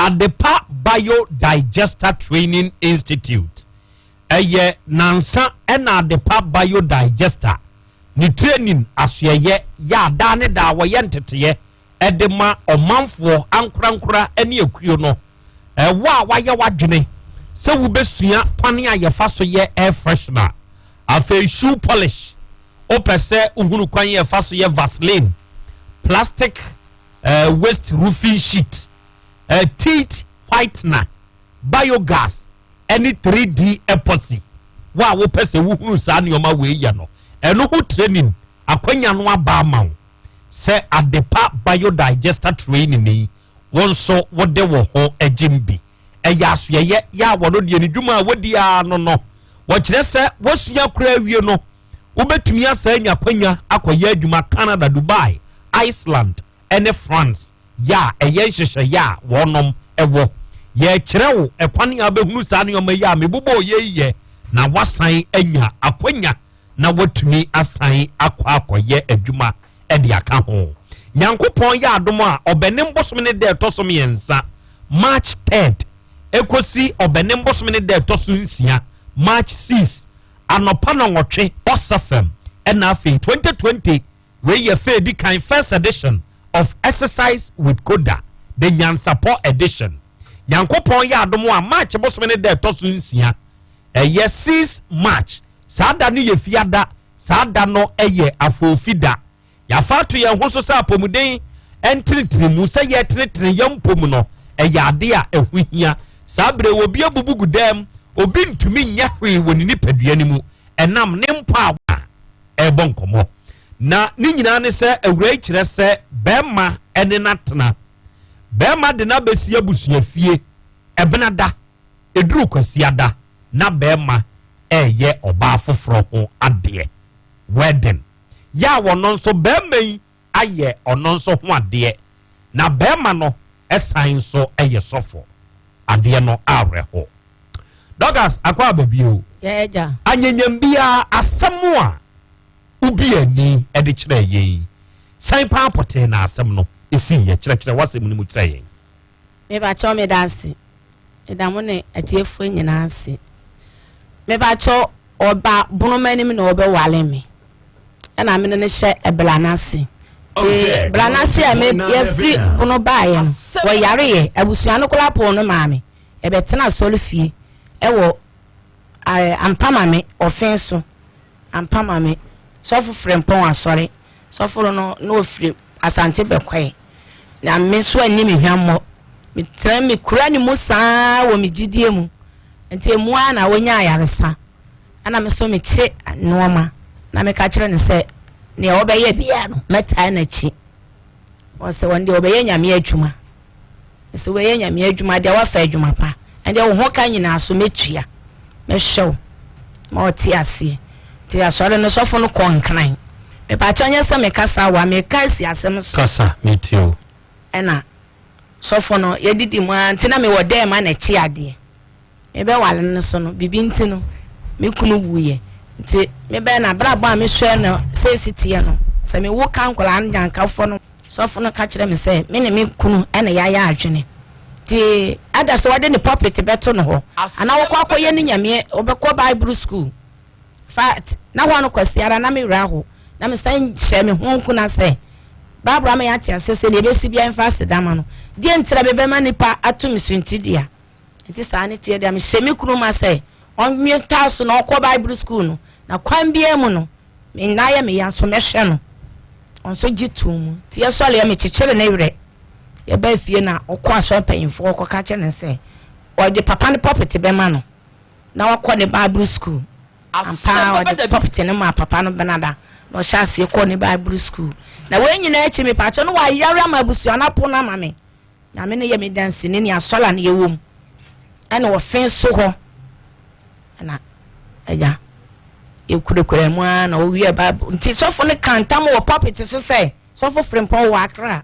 Adepa Biodigester Training Institute. Ɛyɛ nansa ɛna Adepa Biodigester ne training asoɛyɛ yɛ adaa ne daa wɔyɛ nteteɛ ɛde ma ɔmanfoɔ ankorankora ne akuo no. Ɛwɔ a wayɛ wadwene sɛ wobɛsua kwane a yɛfa so yɛ air freshener, afei shoe polish, wopɛ sɛ wohunu kwan yɛfa so yɛ Vaseline, plastic waste roofing sheet, teeth whitener, biogas ɛne 3D epoxy. Wo a wopɛ sɛ wohunu saa nneɛma wei yɛ no, ɛno ho training akwanya no aba ama wo sɛ Adepa Biodigester training yi, wɔn nso wode wɔ ho agyim bi. Ɛyɛ asoɛyɛ yɛ a wɔno deɛ ne dwuma a wɔdi ara no, wɔkyerɛ sɛ wɔsua koraa awie no, wobɛtumi asa anya akwanya akɔyɛ adwuma Canada, Dubai, Iceland ɛne France. Yɛ a ɛyɛ nhyehyɛeɛ a wɔnom ɛwɔ yɛkyerɛ wo ɛkwan a wobɛhunu saa nneɛma yi a mebobɔ yɛ yɛ na wasan anya akwanya na watumi asan akɔ akɔyɛ adwuma ɛde aka ho. Nyankopɔn yɛ adom a, Ɔbɛnem bosome ne da ɛtɔ so 3, March 3rd, ɛkɔsi Ɔbɛnem bosome ne da ɛtɔ so 6, March 6, anɔpa 8, ɔsa fam. Ɛna afei 2020 wei yɛ fɛ di kan, first edition of Exercise with Koda, the Nyansapɔ edition. Nyankopɔn yɛ adom a, March bosome ne da ɛtɔ so 6, ɛyɛ 6 March. Saa da no yɛ Fiada, saa da no ɛyɛ afoofi da. Yɛafa ato yɛn ho so sɛ apɔmuden ntenetene mu, sɛ yɛtenetene yɛn mpom no, ɛyɛ ade a ɛho hia. Saa bere obi abubu gu dɛm, obi ntumi nyɛ hwee wɔ ne nipadua no mu ɛnam ne mpo a ɛrebɔ nkɔmmɔ. Na ne nyinaa ne sɛ awura yi kyerɛ sɛ bɛrima ɛne n'atena, bɛrima de n'abɛsi abusua fie ɛbena da eduru Kwasiada na bɛrima ɛɛyɛ ɔbaa foforɔ ho adeɛ, wedding yɛ a wɔno nso bɛrima yi ayɛ ɔno nso ho adeɛ, na bɛrima no ɛsan nso ɛyɛ sɔfo. Adeɛ no awerɛho. Dorcas, akɔ aba bio. Yɛagya. Anyanyam biara asɛm a wobi ani ɛde kyerɛ yɛn san paa pɔtee na asɛm no ɛsi yɛ kyerɛkyerɛ w'asɛm no mu kyerɛ yɛn. Mebakyɛw, meda ase, meda mo ne atiefoɔ nyinaa ase. Mebakyɛw, ɔba bonoma anim na ɔbɛwale me, ɛna me ne no hyɛ ɛbla n'ase. Nti bla n'ase a me yɛfiri bono baeɛ no, wɔyareyɛ abusua no koraa poo no maame. Yɛbɛtena asɔre fie ɛwɔ Ampamame ɔfen so, Ampamame sɔfo Frɛmpɔn asɔre. Sɔfo no na ofiri Asante bɛkɔɛ, na me nso ani me hwammɔ. Metena me kura ne mu saa wɔ me gyidie mu, nti emu ara na wonya ayaresa. Ɛna me nso mekye nneɛma na meka kyerɛ no sɛ nea ɔbɛyɛ biara no, mɛtaa n'akyi. Ɔsɛ wɔn deɛ ɔbɛyɛ Nyame adwuma. Sɛ wɔyɛ Nyame adwuma deɛ, wafa adwuma pa, ɛdeɛ wo ho ka nyinaa so mɛtua, mɛhwɛ wo ma ɔte aseɛ. Nti asɔre no sɔfo no kɔ Nkran. Mepakyɛ, nyɛ sɛ mekasa wa meka asi asɛm so. Kasa, metie o. Ɛna sɔfo no yɛdidi mu ara, nti na mewɔ dɛm ma n'akyi adeɛ. Mebɛwale no so no, biribi nti no me kunu wuyɛ, nti mebɛn na abrabɔ a mehwɛ no sɛsi teɛ no, sɛ mewo ka nkwadaa no nyankafoɔ no, sɔfo no ka kyerɛ me sɛ me ne me kunu ɛna yɛayɛ adwene, nti ada sɛ wɔde ne pulpit bɛto no hɔ anaa wɔkɔ akɔyɛ ne Nyame, wɔbɛkɔ Bible school fact. Na hɔ no Kwasiara na mewura hɔ na mesan hyɛ me ho nkuna sɛ Bible ama yɛate ase sɛ nea ɛbɛsi bia mfa asedama no deɛ ntira bɛbɛma nipa ato me so. Nti dea nti saa ne teɛ deɛ, mehyɛ me kunu ma sɛ ɔnwe taa so na ɔkɔ Bible school no, na kwan biara mu no me nna yɛ me ya so mɛhwɛ no. Ɔnso gye too mu, nti yɛsɔre yɛ mekyekyere ne werɛ. Yɛbaa fie na ɔkɔ asɔre mpanyimfoɔ ɔkɔka kyerɛ ne sɛ ɔde papa ne pulpit bɛma no na wakɔ ne Bible school. Ampa, ɔde pulpit no ma papa no benada na ɔhyɛ aseɛ kɔ ne Bible school. Na wɔn nyinaa akyi, mepaakyɛ no, wayare ama abusua no apo no ama me. Nyame no yɛ me dansi ne asɔre a no yɛwɔ mu ɛna wɔfe so hɔ. Ɛna agya yɛkurakura mu ara na ɔwie Bible, nti sɔfo no ka ntam wɔ pulpit so sɛ sɔfo Frempɔn wɔ Akra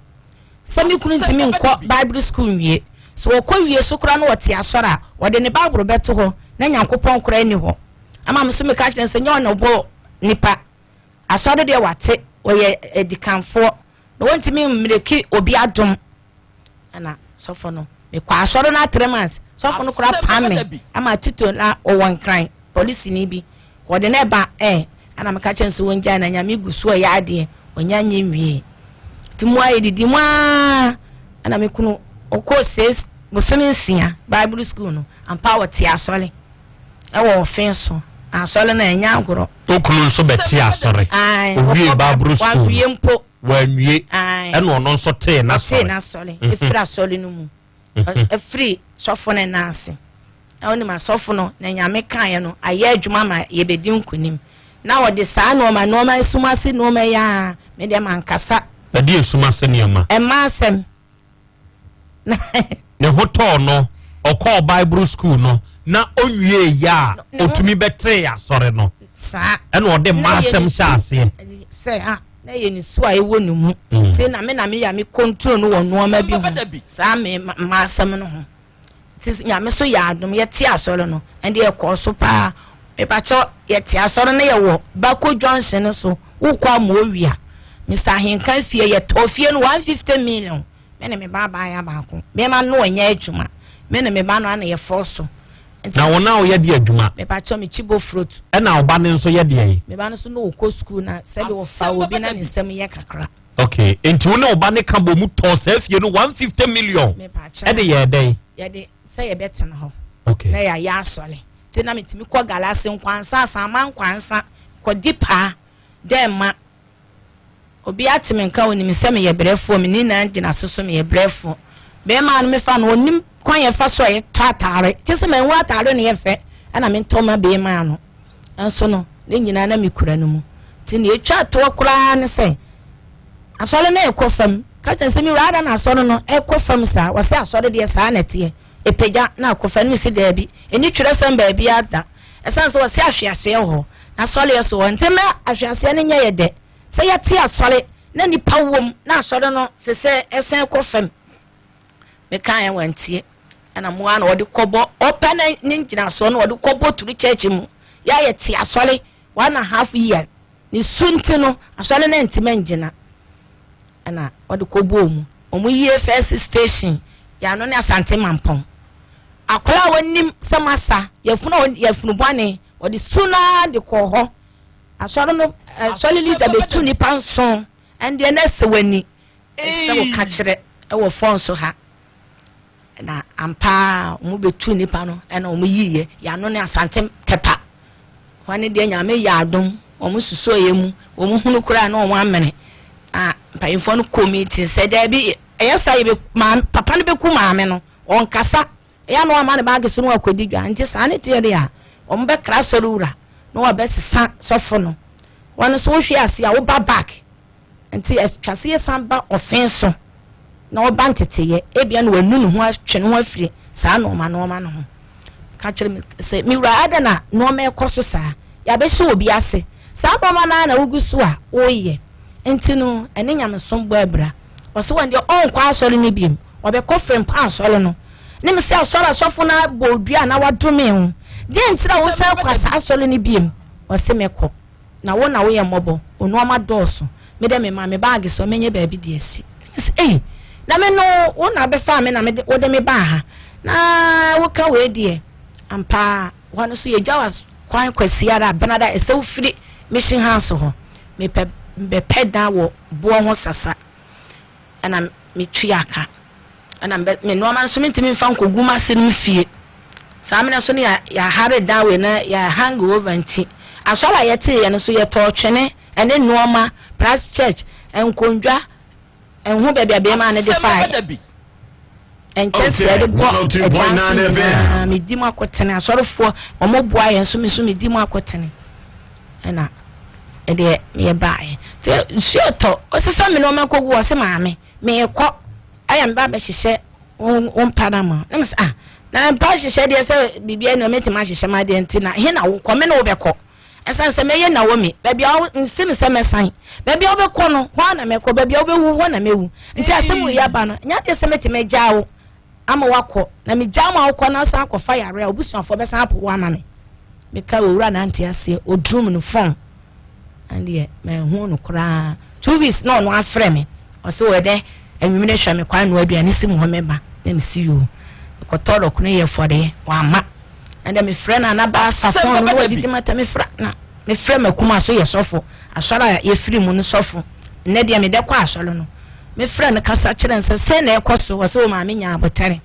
sɛ me kunu ntumi nkɔ Bible school nwie. So wɔkɔ wie so koraa no, wɔte asɔre a wɔde ne Bible bɛto hɔ na Nyankopɔn koraa ni hɔ ama me. So meka kyerɛ sɛ nyɛ ɔna ɔbɔ nipa asɔre deɛ, wate wɔyɛ adikanfoɔ na wɔntumi mmiriki obi adom. Ɛna sɔfo no Mekɔ asɔre no 3 months. Sɔfo no koraa pam me ama Tito na ɔwɔ Nkran, polisini bi. Wɔde no ba ɛ, ɛna meka kyerɛ no sɛ wɔngyae na Nyame gu so ɔyɛ adeɛ, ɔnya nyɛ nwie. Nti mu ayɛ didi mu aa, ɛna me kunu ɔkɔɔ 6 bosome 6 Bible school no, ampa ɔte asɔre ɛwɔ ɔfe so. Na asɔre no ɛnyɛ agorɔ. Wo kunu nso bɛte asɔre. Owie Bible school. Wanwie mpo. Wanwie. Ɛna ɔno nso tee n'asɔre. Ɔtee n'asɔre. Efiri asɔre no mu. Efiri sɔfo no nan ase. Na onim asɔfo no na Nyame kaeɛ no ayɛ adwuma ma yɛbɛdi nkonim. Na ɔde saa nneɛma nneɛma esum ase nneɛma yi a me deɛ mankasa. Ɛde esum ase nneɛma. Ɛma asɛm. Ne ho tɔɔ no ɔkɔɔ Bible school no na onwie ya a otumi bɛtee asɔre no. Saa. Ɛna ɔde mma asɛm hyɛ aseɛ. Sɛ ah na yɛ ne su a ɛwɔ ne mu. Nti na me na me ya me control no wɔ nneɛma bi ho. Saa me mma asɛm no ho. Nti Nyame so yɛ adom yɛte asɔre no ɛnde yɛkɔɔ so paa. Mepakyɛ yɛte asɔre no yɛwɔ Bako Junction no so wokɔ Amoowia. Mr. Ahenka fie yɛtɔɔ fie no 150 million. Me ne me ba abaaya baako. Bɛrima no ɔnyɛ adwuma. Me ne me ba no ana yɛfɔ so. Na wɔn a wɔyɛ de adwuma. Mepakyɛ me kyibo fruit. Ɛna ɔba no nso yɛ deɛ yi. Me ba no nso no ɔkɔ sukuu na sɛbi ɔfa obi na ne nsɛm yɛ kakra. Okay, nti wo ne ɔba ne ka bɔ mu tɔɔ saa fie no 150 million. Mepakyɛ. Ɛde yɛ dɛn? Yɛde sɛ yɛbɛtena hɔ. Okay. Na yɛayɛ asɔre. Nti na metumi kɔ Galase nkwansa asaman nkwansa kɔdi paa dɛ ma obi ate me nka onim sɛ meyɛ brɛfoɔ, me ne nyinaa gyina so so meyɛ brɛfoɔ. Bɛrima no mefa no onim kwan yɛfa so a yɛtɔ ataare kyɛ sɛ manhu ataare no yɛ fɛ ɛna mentɔ ma bɛrima no nso no ne nyinaa na mekura no mu. Nti nea ɛtwa toɔ koraa ne sɛ asɔre no ɛkɔ fam ka kyerɛ sɛ mewura ada na asɔre no ɛkɔ fam saa. Wɔsɛ asɔre deɛ saa na ɛteɛ, ɛpagya na akɔ fam. Ne mesi daabi, ɛni twerɛsɛm baabi ada. Ɛsiane sɛ wɔsɛ ahweaseɛ wɔ hɔ na asɔreɛ so wɔ nti mɛ ahweaseɛ no nyɛ yɛ dɛ sɛ yɛte asɔre na nipa wom na asɔre no sɛ sɛ ɛsɛn kɔ fam. Meka yɛn wantie ɛna mo ara na wɔde kɔbɔ ɔpɛ na ne ngyinasoɔ no wɔde kɔbɔ turu church mu. Yɛ a yɛte asɔre 1.5 year ne su nti no asɔre no ntoma ngyina ɛna wɔde kɔbɔɔ mu. Wɔn yie first station yɛano ne Asante Mampɔn. Akwadaa a wɔnim sɛ masa yɛfunu a yɛfunu bɔne wɔde su naa de kɔɔ hɔ. Asɔre no asɔre leader bɛtu nipa nson ɛndeɛ na ɛsɛ w'ani ɛsɛ wɔ ka kyerɛ ɛwɔ fɔn so ha. Na ampa wɔn bɛtu nipa no ɛna wɔn yiiɛ yɛano ne Asante Tɛpa. Hɔ ne deɛ Nyame yɛ adom wɔn susuo yɛ mu wɔn hunu koraa na wɔn amene. Na mpanyinfoɔ no kɔ meeting sɛ daabi ɛyɛ saa yɛ bɛ maame papa no bɛku maame no ɔnkasa ɛyɛ na wɔama ne baage so na wakɔdi dwa. Nti saa ne teɛ deɛ a wɔn bɛkra asɔre wura na wɔbɛsesa sɔfo no. Wɔn nso wohwe ase a woba back. Nti atwa se yɛsan ba ɔfe so na ɔba nteteyɛ ebia na wanu ne ho atwe ne ho afiri saa nneɛma nneɛma no ho. Ka kyerɛ me sɛ me wura ada na nneɛma ɛkɔ so saa yɛabɛhyɛ obi ase saa nneɛma no na wogu so a woyɛ. Nti no ɛne nyamesom bɔ abira. Wɔsɛ wɔn deɛ ɔnkɔ asɔre no biem wɔbɛkɔ frɛmpa asɔre no ne me sɛ asɔre asɔfo no abɔ odua na wadome ho deɛ nti na wosan kɔ saa asɔre no biem. Wɔsɛ mɛkɔ na wo na woyɛ mmɔbɔ wo nneɛma dɔɔso me dɛ me ma me baage so menyɛ baabi de asi. Ei na me no wo na bɛfa me na me de wo de me baa ha na woka wei deɛ ampa hɔ no so yɛgya wa kwan kwasi ara benada ɛsɛ wofiri mission house hɔ mepɛ bɛpɛ dan wɔ boɔ ho sasa ɛna metwi aka ɛna me nneɛma nso mentumi mfa nkɔgu m'ase no fie saa mena so ne yɛahare dan wei na yɛ hang over nti asɔre a yɛteeɛ no so yɛtɔɔ twene ɛne nneɛma Christ Church nkondwa ɛho baabi a bɛrima no de faeɛ nkyɛnse yɛde bɔ ɛdan so nyinaa medi mu akɔtene asɔrefoɔ wɔn boa yɛn nso me nso medi mu akɔtene ɛna ɛdeɛ meyɛ baeɛ nti nsuo tɔ ɔsesa me nneɛma kɔgu ɔse maame meekɔ ɛyɛ me ba bɛhyehyɛ wo mpa no ama na mesɛ ah na mpa hyehyɛ deɛ sɛ biribiara ni ɔmɛtumi ahyehyɛ ma deɛ nti na he na wokɔ me ne wobɛkɔ ɛsiane sɛ mɛyɛ Naomi baabi a nsi me sɛ mɛsan baabi a wobɛkɔ no hɔ a na mɛkɔ baabi a wobɛwu hɔ na mɛwu nti asɛm wei aba no nyɛ adeɛ sɛ mɛtumi agyaa wo ama wakɔ na megyaa ma wokɔ na san akɔfa yare a obusuafoɔ bɛsan apo wo ama me. Meka owura nante aseɛ ɔdum no fɔn ɛndeɛ manhu no koraa 2 weeks na ɔno afrɛ me ɔsɛ wɔ dɛ anwummerɛ hwɛ me kwan no aduane si mu hɔ mɛba na mesi yoo. Mekɔtɔɔ dɔkono yɛɛ fɔdeɛ, wamma. Ɛnna mefrɛ no a na ba afa fon no na wadidi mata. Mefrɛ na mefrɛ m'akuma so yɛ sɔfo, asɔre a yɛfiri mu no sɔfo. Nnɛ deɛ mede kɔ asɔre no, mefrɛ no kasa kyerɛ no sɛ sei na ɛkɔ so. Ɔsɛ o maame nya abotare.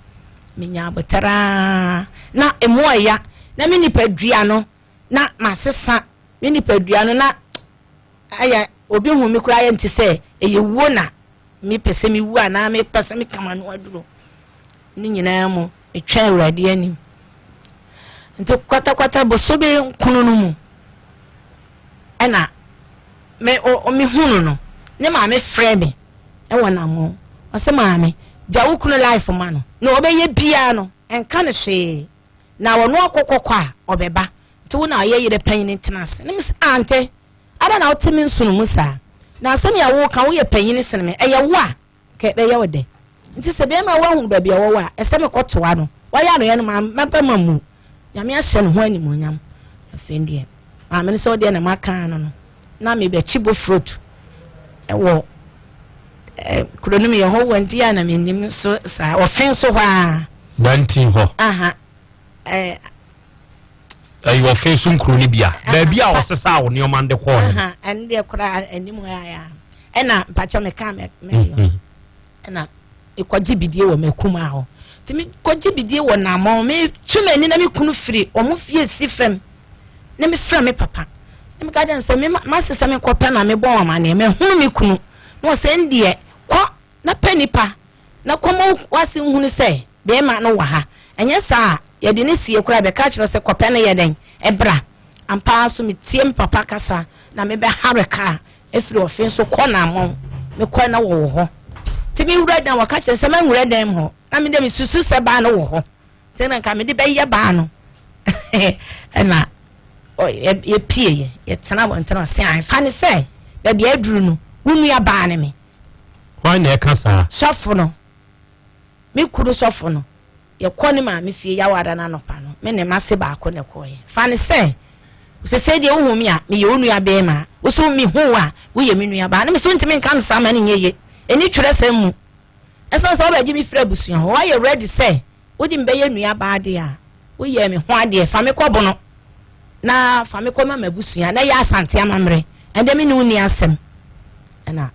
Menya abotare ara na emu ɔya na me nipadua no na masesa me nipadua no na ayɛ obi hu me koraa yɛ nte sɛ ɛyɛ wuo na mepɛ sɛ mewu anaa mepɛ sɛ meka m'ano aduro. Ne nyinaa mu metwɛn Awurade anim. Nti kwatakwata bosome nkono no mu ɛna me o mehunu no ne maame frɛ me ɛwɔ namɔ ɔsɛ maame gya wo kunu life ma no na ɔbɛyɛ biara no ɛnka no hwee na ɔno akɔkɔkɔ a ɔbɛba nti wo na ɔyɛ yere panyin tena ase ne mesɛ ante ada na wote me nsono mu saa na asɛm yɛ woka woyɛ panyin sene me ɛyɛ wo a Nka ɛbɛyɛ wo dɛ. Nti sɛ bɛɛma woahunu baabi a wɔwɔ a, ɛsɛ mekɔtoa no. Wayɛ anoyɛ no ma maba ma mu. Nyame ahyɛ ne ho animuonyam. Afei deɛ, maame no sɛ wodeɛ na maka ano no, na mebɛkye bofrot ɛwɔ eh, kuro no mu yɛ hɔ wɔ nti a na mennim so saa ɔfe so hɔ a. Nantin hɔ. Aha. Eh, ɛyɛ ɔfe so nkuro no bi a baabi a ɔsesa wo nneɛma de kɔɔ no. Ɛno deɛ koraa anim hɔ ayɛ ɛna mpakyɛ meka mɛyɔ mhm. ɛna mekɔgye bidie wɔ makuma hɔ nti mekɔgye bidie wɔ namɔ metwe m'ani na mekunu firi ɔmo fie si fam na mefrɛ me papa na meka kyerɛ sɛ mase sɛ mekɔpɛ na mebɔ wɔn amaneɛ mahunu me kunu na ɔsɛ ndeɛ kɔ na pɛ nipa na kɔma wase nhunu sɛ Bɛɛma no wɔ ha. Ɛnyɛ saa a, yɛde no sie koraa a, bɛka akyerɛ wo sɛ kɔpɛ no yɛ dɛn? Bra. Ampa ara nso, metie me papa kasa na mebɛhare kaa afiri ɔfe so kɔ Nammɔn. Mekɔe na wɔwɔ hɔ. Nti mewura dan, wɔka kyerɛ sɛ manwura dan mu hɔ. Na me deɛ mesusu sɛ baa no wɔ hɔ. Nti na nka mede bɛyɛ baa no. Ɛna yɛpieeɛ, yɛtena abɔntene ɔse ae, fa ne sɛ baabi a aduru no, wo nua baa ne me. Hwan na ɛka saa? Sɔfo no. Me kunu sɔfo no, yɛkɔ ne maame fie Yawada no anɔpa no, me ne m'ase baako na ɛkɔeɛ. Fa no sɛ, sesei deɛ wohu me a, meyɛ wo nua barima. Wo nso mehu wo a, woyɛ me nua baa. Na me so ntumi nka no saa ma no nyɛ yie. Ɛnni twerɛsɛm mu. Ɛsiane sɛ wobɛgye me firi abusua hɔ, woayɛ ready sɛ wode me bɛyɛ nua baa deɛ a, woyɛɛ me ho adeɛ, fa me kɔ bono na fa me kɔma m'abusua na yɛ Asante amammerɛ, ɛnde me ne wo nni asɛm. Ɛna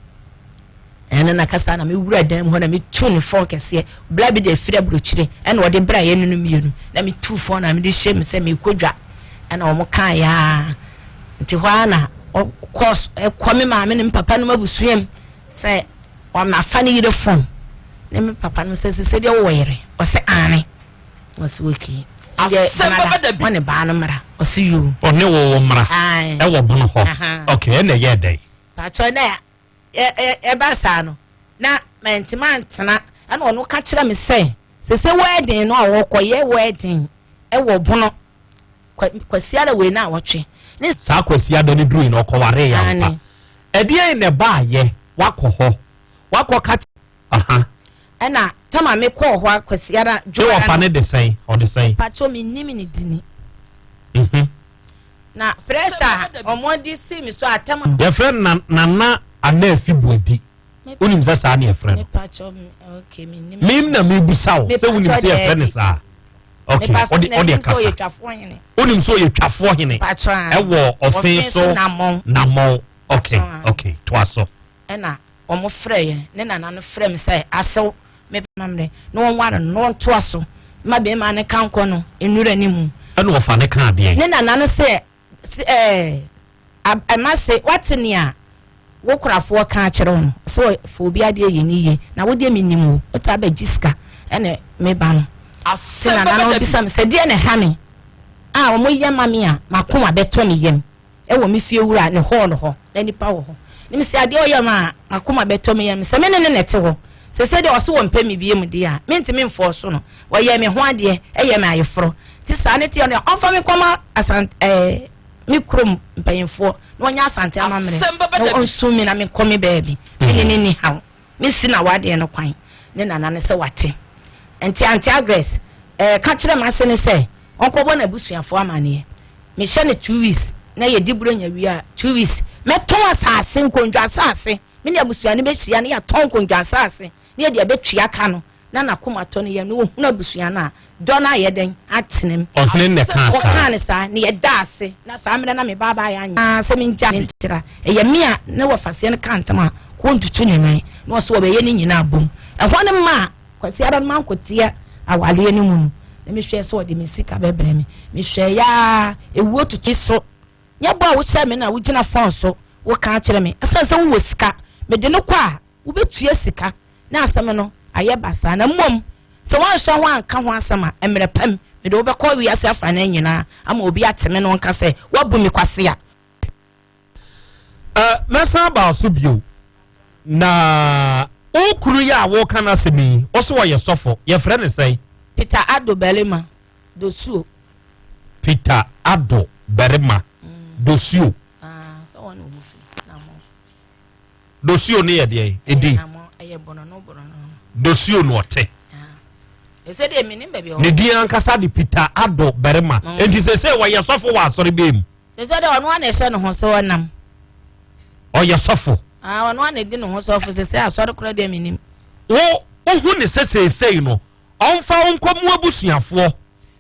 ɛne na kasa na mewura dan mu hɔ na metu ne fɔn kɛseɛ bla bi de afiri aburokyire ɛna ɔde bra yɛ no no mmienu na metu fɔn na mede hyɛ mu sɛ mekɔ dwa ɛna wɔn kaa yaa nti hɔ ara na ɔkɔ ɛkɔ me maame ne me papa no abusua mu sɛ wɔn afa ne yere fɔn ne me papa no sɛ sɛ deɛ wɔwɔ yere ɔsɛ aane. Ɔsi okay. Asɛm bɛba da bi. Ɔne baa no mmra. Ɔsi yoo. Ɔne wo wo mmra. Ɛwɔ bono hɔ. Okay, ɛna ɛyɛ dɛn? Pakyɛ na ɛba saa no na mɛntema antena ɛna ɔno ka kyerɛ me sɛ sese wedding no a wɔkɔ yɛ wedding ɛwɔ bono kwasiada wei na awɔtwe. Saa kwasiada no duru yi na ɔkɔware yɛ ampa. Ɛdeɛn na ɛbaayɛ wakɔ hɔ wakɔ ka. Aha. Ɛna tama me kɔɔ hɔ akwasiara dwoara. Ne wɔfa ne de sɛn? Ɔde sɛn? Pacho me nim ne dini. Mhm. Na pressure a ɔmo de si me so a tama. Yɛfrɛ na Nana Anaafi Boadi. Wonim sɛ saa ne yɛfrɛ no? Pacho okay me nim. Mim na mebusa wo sɛ wonim sɛ yɛfrɛ no saa. Okay, ɔde ɔde kasa. Wonim sɛ ɔyɛ twafoɔ hene. Ɛwɔ ɔfen so namɔn. Okay, okay, toa so. Ɛna wɔfrɛeɛ, ne nana no frɛɛ me sɛ asew me amammerɛ na wɔnware no na wɔntoa so ma bɛrima no ka nkɔ no nnura no mu. Ɛna ɔfa ne kaa deɛn? Ne nana no sɛ, ɛɛ, ɛma se wate nea wo korafoɔ ka akyerɛ wo no, sɛ fa obi adeɛ yɛ ne yie, na wo deɛ menim wo, wotaa bɛgye sika ɛne me ba no. Te nana no bisa me sɛ deɛ na ɛha me a wɔyɛ ma me a m'akoma bɛtɔ me yam. wɔ me fie wura ne hall hɔ na nipa wɔ hɔ ne me sɛ adeɛ ɔyɛ ma a makoma bɛtɔ me yam sɛ me ne ne na ɛte hɔ sɛ sɛ deɛ ɔso wɔ mpɛ me bie mu deɛ a mentumi mfɔɔ so no wɔyɛ me ho adeɛ ɛyɛ me ayeforɔ nti saa ne teɛ no ɔmfa me nkɔma asante ɛɛ me kurom mpanyinfoɔ na ɔnyɛ asante amammerɛ na ɔnsu me na menkɔ me baabi me ne ne ni haw Mesi n'awadeɛ no kwan ne nana no sɛ wate. Nti Auntie Agnes eh, ka kyerɛ m'ase no sɛ ɔnkɔbɔ n'abusuafoɔ amaneɛ. Mehyɛ no 2 weeks na yɛdi Buronya wie a, 2 weeks mɛtɔn asase, nkondwa asase. Me ne abusua no bɛhyia na yɛatɔn nkondwa asase na yɛde abɛtua ka no. na n'akoma tɔ ne yam na ɔhunu abusua no a, dɔ no ayɛ dɛn? Atena mu. Ɔhene na ɛkaa saa. Ɔkaa no saa, na yɛda ase. Na saa mmerɛ na me ba baayɛ anyɛ ara sɛ mengyaa ne ntira. Ɛyɛ me a ne wɔfaseɛ no kaa ntam a wɔntutu ne nan, na ɔse wɔbɛyɛ ne nyinaa abom. Ɛhɔ no maa Kwasiada no mankoteɛ awareɛ no mu no, na mehwɛɛ sɛ ɔde me sika bɛbrɛ me. Mehwɛeɛ ara, ɛwuo tutu so. Nyɛ bɔ a wohyɛɛ me na wogyina fon so woka kyerɛ me. Ɛsiane sɛ wowɔ sika, mede no kɔ a, wobɛtua sika na asɛm no ayɛ basaa. Na mmom sɛ woanhwɛ ho anka ho asɛm a, mmerɛ pa mu, mede wo bɛkɔ wiase afanan nyinaa ama obi ate me na ɔnka sɛ, 'Woabu me kwasea. Uh, mɛsan aba so bio. Na wo kunu yi a woka n'asɛm yi, wo so ɔyɛ sɔfo, yɛfrɛ no sɛn? Peter Addo Barima Dosuo. Peter Addo Barima mm. Dosuo. Ah, sɛ wɔn na wɔn firi na mo. Dosuo no yɛ deɛ edin. Ɛyɛ bɔnɔno bɔnɔno. Dosuo no ɔte. Ɛsɛ deɛ menim baabi ɔwɔ. Ne din ankasa de Peter Addo Barima. Mm. Enti sɛ sɛ wɔyɛ sɔfo wɔ asɔre bɛɛ mu. Sɛ sɛ deɛ ɔno ana ɛhyɛ ne ho so ɔnam. Ɔyɛ sɔfo. Ah, ɔno ana ɛdi ne ho sɔfo sɛ sɛ asɔre korɔ deɛ menim. Wo wohu ne sɛ seesei no ɔmfa wo nkɔ mu abusuafoɔ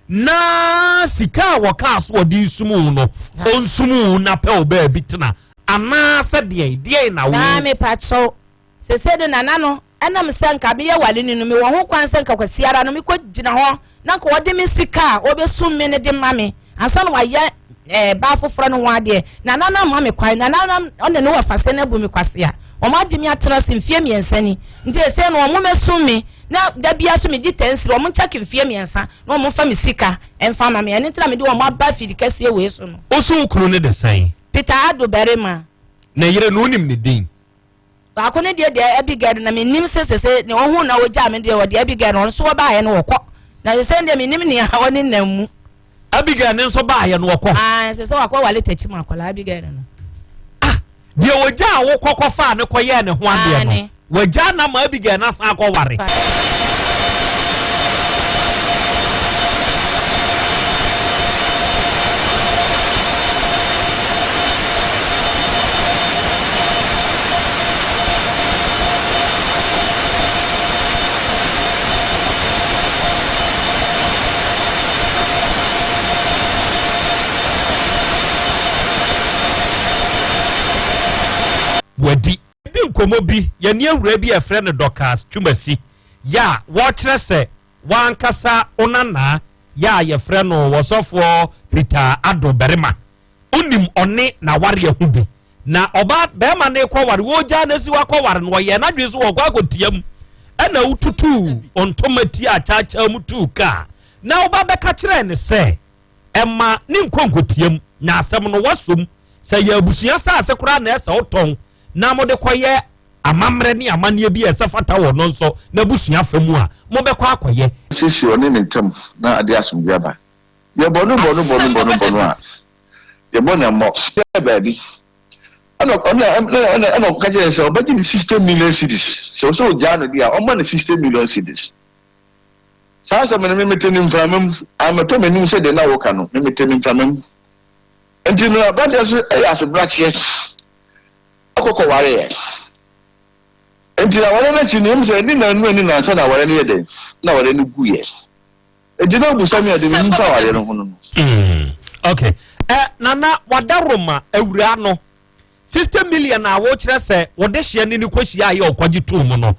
na sika a wɔkaa so ɔde sum wo no ɔnsum wo na pɛ wo baabi tena anaasɛ deɛn deɛn na wo. Naa mepakyɛw Sesei de Nana no, ɛnam sɛ nka meyɛ waleni no, mewɔ ho kwan sɛ nka Kwasiara no mekɔ gyina hɔ na nka ɔde me sika a ɔbɛsum me no de ma me ansa na wayɛ eh, baa foforɔ no ho adeɛ. Nana no amma me kwan. Nana no ɔne ne wɔfase no abu me kwasea. Wɔn agye me atena ase mfeɛ mmiɛnsa ni. Nti sesei no wɔn mmɛsum me na da biara so medi tɛnsiri, wɔn nkyɛke mfeɛ mmiɛnsa na wɔn mfa me sika mfa ma me. Ɛno nti na mede wɔn aba afidi kɛseɛ wei so no. Wo so wo kunu no de sɛn? Peter Addo Barima. Ne yere no wonim ne din? Baako no deɛ deɛ Abigail no na menim sɛ sese nea ɔhu na ɔgyaa me deɛ ɔde Abigail no ɔno nso wɔbaeɛ no wɔkɔ na sese deɛ menim nea ɔne nam mu. Abigail ne nso baeɛ no wɔkɔ. Ah sese wakɔ wale takyi mu akwadaa Abigail no. Ah deɛ ɔgyaa wo kɔkɔ faa ne kɔyɛɛ ne ho adeɛ no wagyaa na ma Abigail no asan akɔ ware. Wadi. Yɛdi nkɔmmɔ bi, yɛne awuraa bi a yɛfrɛ no Dorcas Twumasi, yɛ a wɔkyerɛ sɛ w'ankasa wo nanaa yɛ a yɛfrɛ no Ɔsɔfoɔ Peter Addo Barima, wonim ɔne n'awareɛ ho bi. Na ɔbaa barima no rekɔware, wɔregyaa no asi hɔ akɔware no, ɔyɛɛ n'adwene sɛ wɔkɔ akɔtia mu. Ɛna wotutuu ntoma tiaa kyaakyaa mu tuu kaa. Na woba bɛka kyerɛɛ no sɛ ɛma ne nkɔ nkɔtia mu, na asɛm no woasɔ mu. Sɛ yɛ abusua asase koraa na ɛsɛ wotɔn na mode kɔyɛ amammerɛ ne amanneɛ bi a ɛsɛ fata wɔ no nso n'abusua fa mu a, mobɛkɔ akɔyɛ. Siesie ɔne ne ntam na ade asomdwoe aba. Yɛbɔ no bɔ no bɔ no bɔ no bɔ no a, yɛbɔ no ammɔ. Yɛɛ baabi. Ɛna ɛna ɛna ɛna ɔka kyerɛ sɛ ɔbɛgye ne 60 million cedis. Sɛ ɔsɛ ogyaa no deɛ a, ɔmma no 60 million cedis. Saa asɛm no, me mete no mframa mu. Ammɛtɔ m'anim sɛ deɛ na woka no, me mete no mframa mu. Nti no aberanteɛ nso yɛ asobrakyeɛ kɔ kɔwareɛ. Nti awareɛ no akyi no, ɛmu sɛ ɛni nnanu ɛni nnansa na awareɛ no yɛ dɛn? Na awareɛ no guiɛ. Nti na ɔbusa me a, deɛ menim fa awareɛ no ho no no. Mm, okay. Eh, Nana, wadaroma awuraa no 60 million a wokyerɛ sɛ wɔde hyeɛ ne ne kɔhyia a yɛ ɔkɔgye too mu no,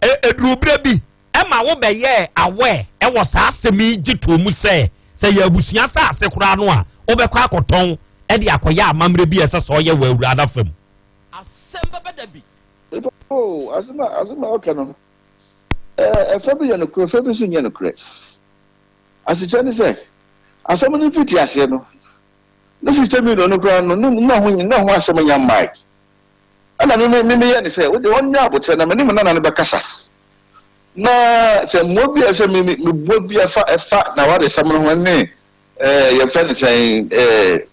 ɛduru berɛ bi ɛma wobɛyɛɛ aware wɔ saa asɛm yi gye too mu sɛ, sɛ yɛ abusua asase koraa no a, wobɛkɔ akɔtɔn de akɔyɛ amammerɛ bi a ɛsɛ sɛ ɔyɛ wɔ awuraa no afa mu. Asɛm bɛba da bi. Oh, asɛm a asɛm a ɔka no, ɛɛ, ɛfa bi yɛ nokorɛ, ɛfa bi nso nyɛ nokorɛ. Asekyerɛ ne sɛ, asɛm no mfitiaseɛ no, ne sista mi no koraa no, ne na ho na ho asɛm nya mmae. Ɛna me me meyɛ ne sɛ, wode ɔnyɛ abotrɛ na me ne me nana no bɛkasa. Na sɛ mmoa bi a ɛsɛ me meboa bi a ɛfa ɛfa n'awaresɛm no ho ne ɛɛ yɛfrɛ no sɛn ɛɛ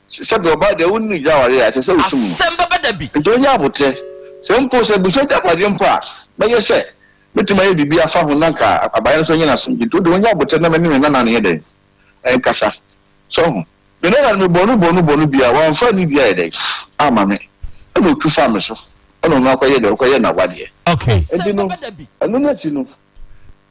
sɛbi ɔbaa deɛ wonni gya aware a ɛsɛ sɛ wosum no. Asɛm bɛba da bi. Nti ɔnyɛ abotrɛ. Sɛ mpo sɛ abusua agyapadeɛ mpo a, mɛyɛ sɛ mɛtumi ayɛ biribi afa ho na anka abayewa no nso anya n'asomdwoe. Nti wo deɛ ɔnyɛ abotrɛ na me ne me nana no nyɛ dɛn? Ɛnkasa. So ho? Me nana no mebɔɔ no bɔɔ no bɔɔ no biara wamfa ne bi ayɛ dɛn amma me ɛna ɔtu faa me so ɛna ɔno akɔyɛ dɛn ɔkɔyɛ n'awadeɛ. Okay. Nti no ɛno no akyi no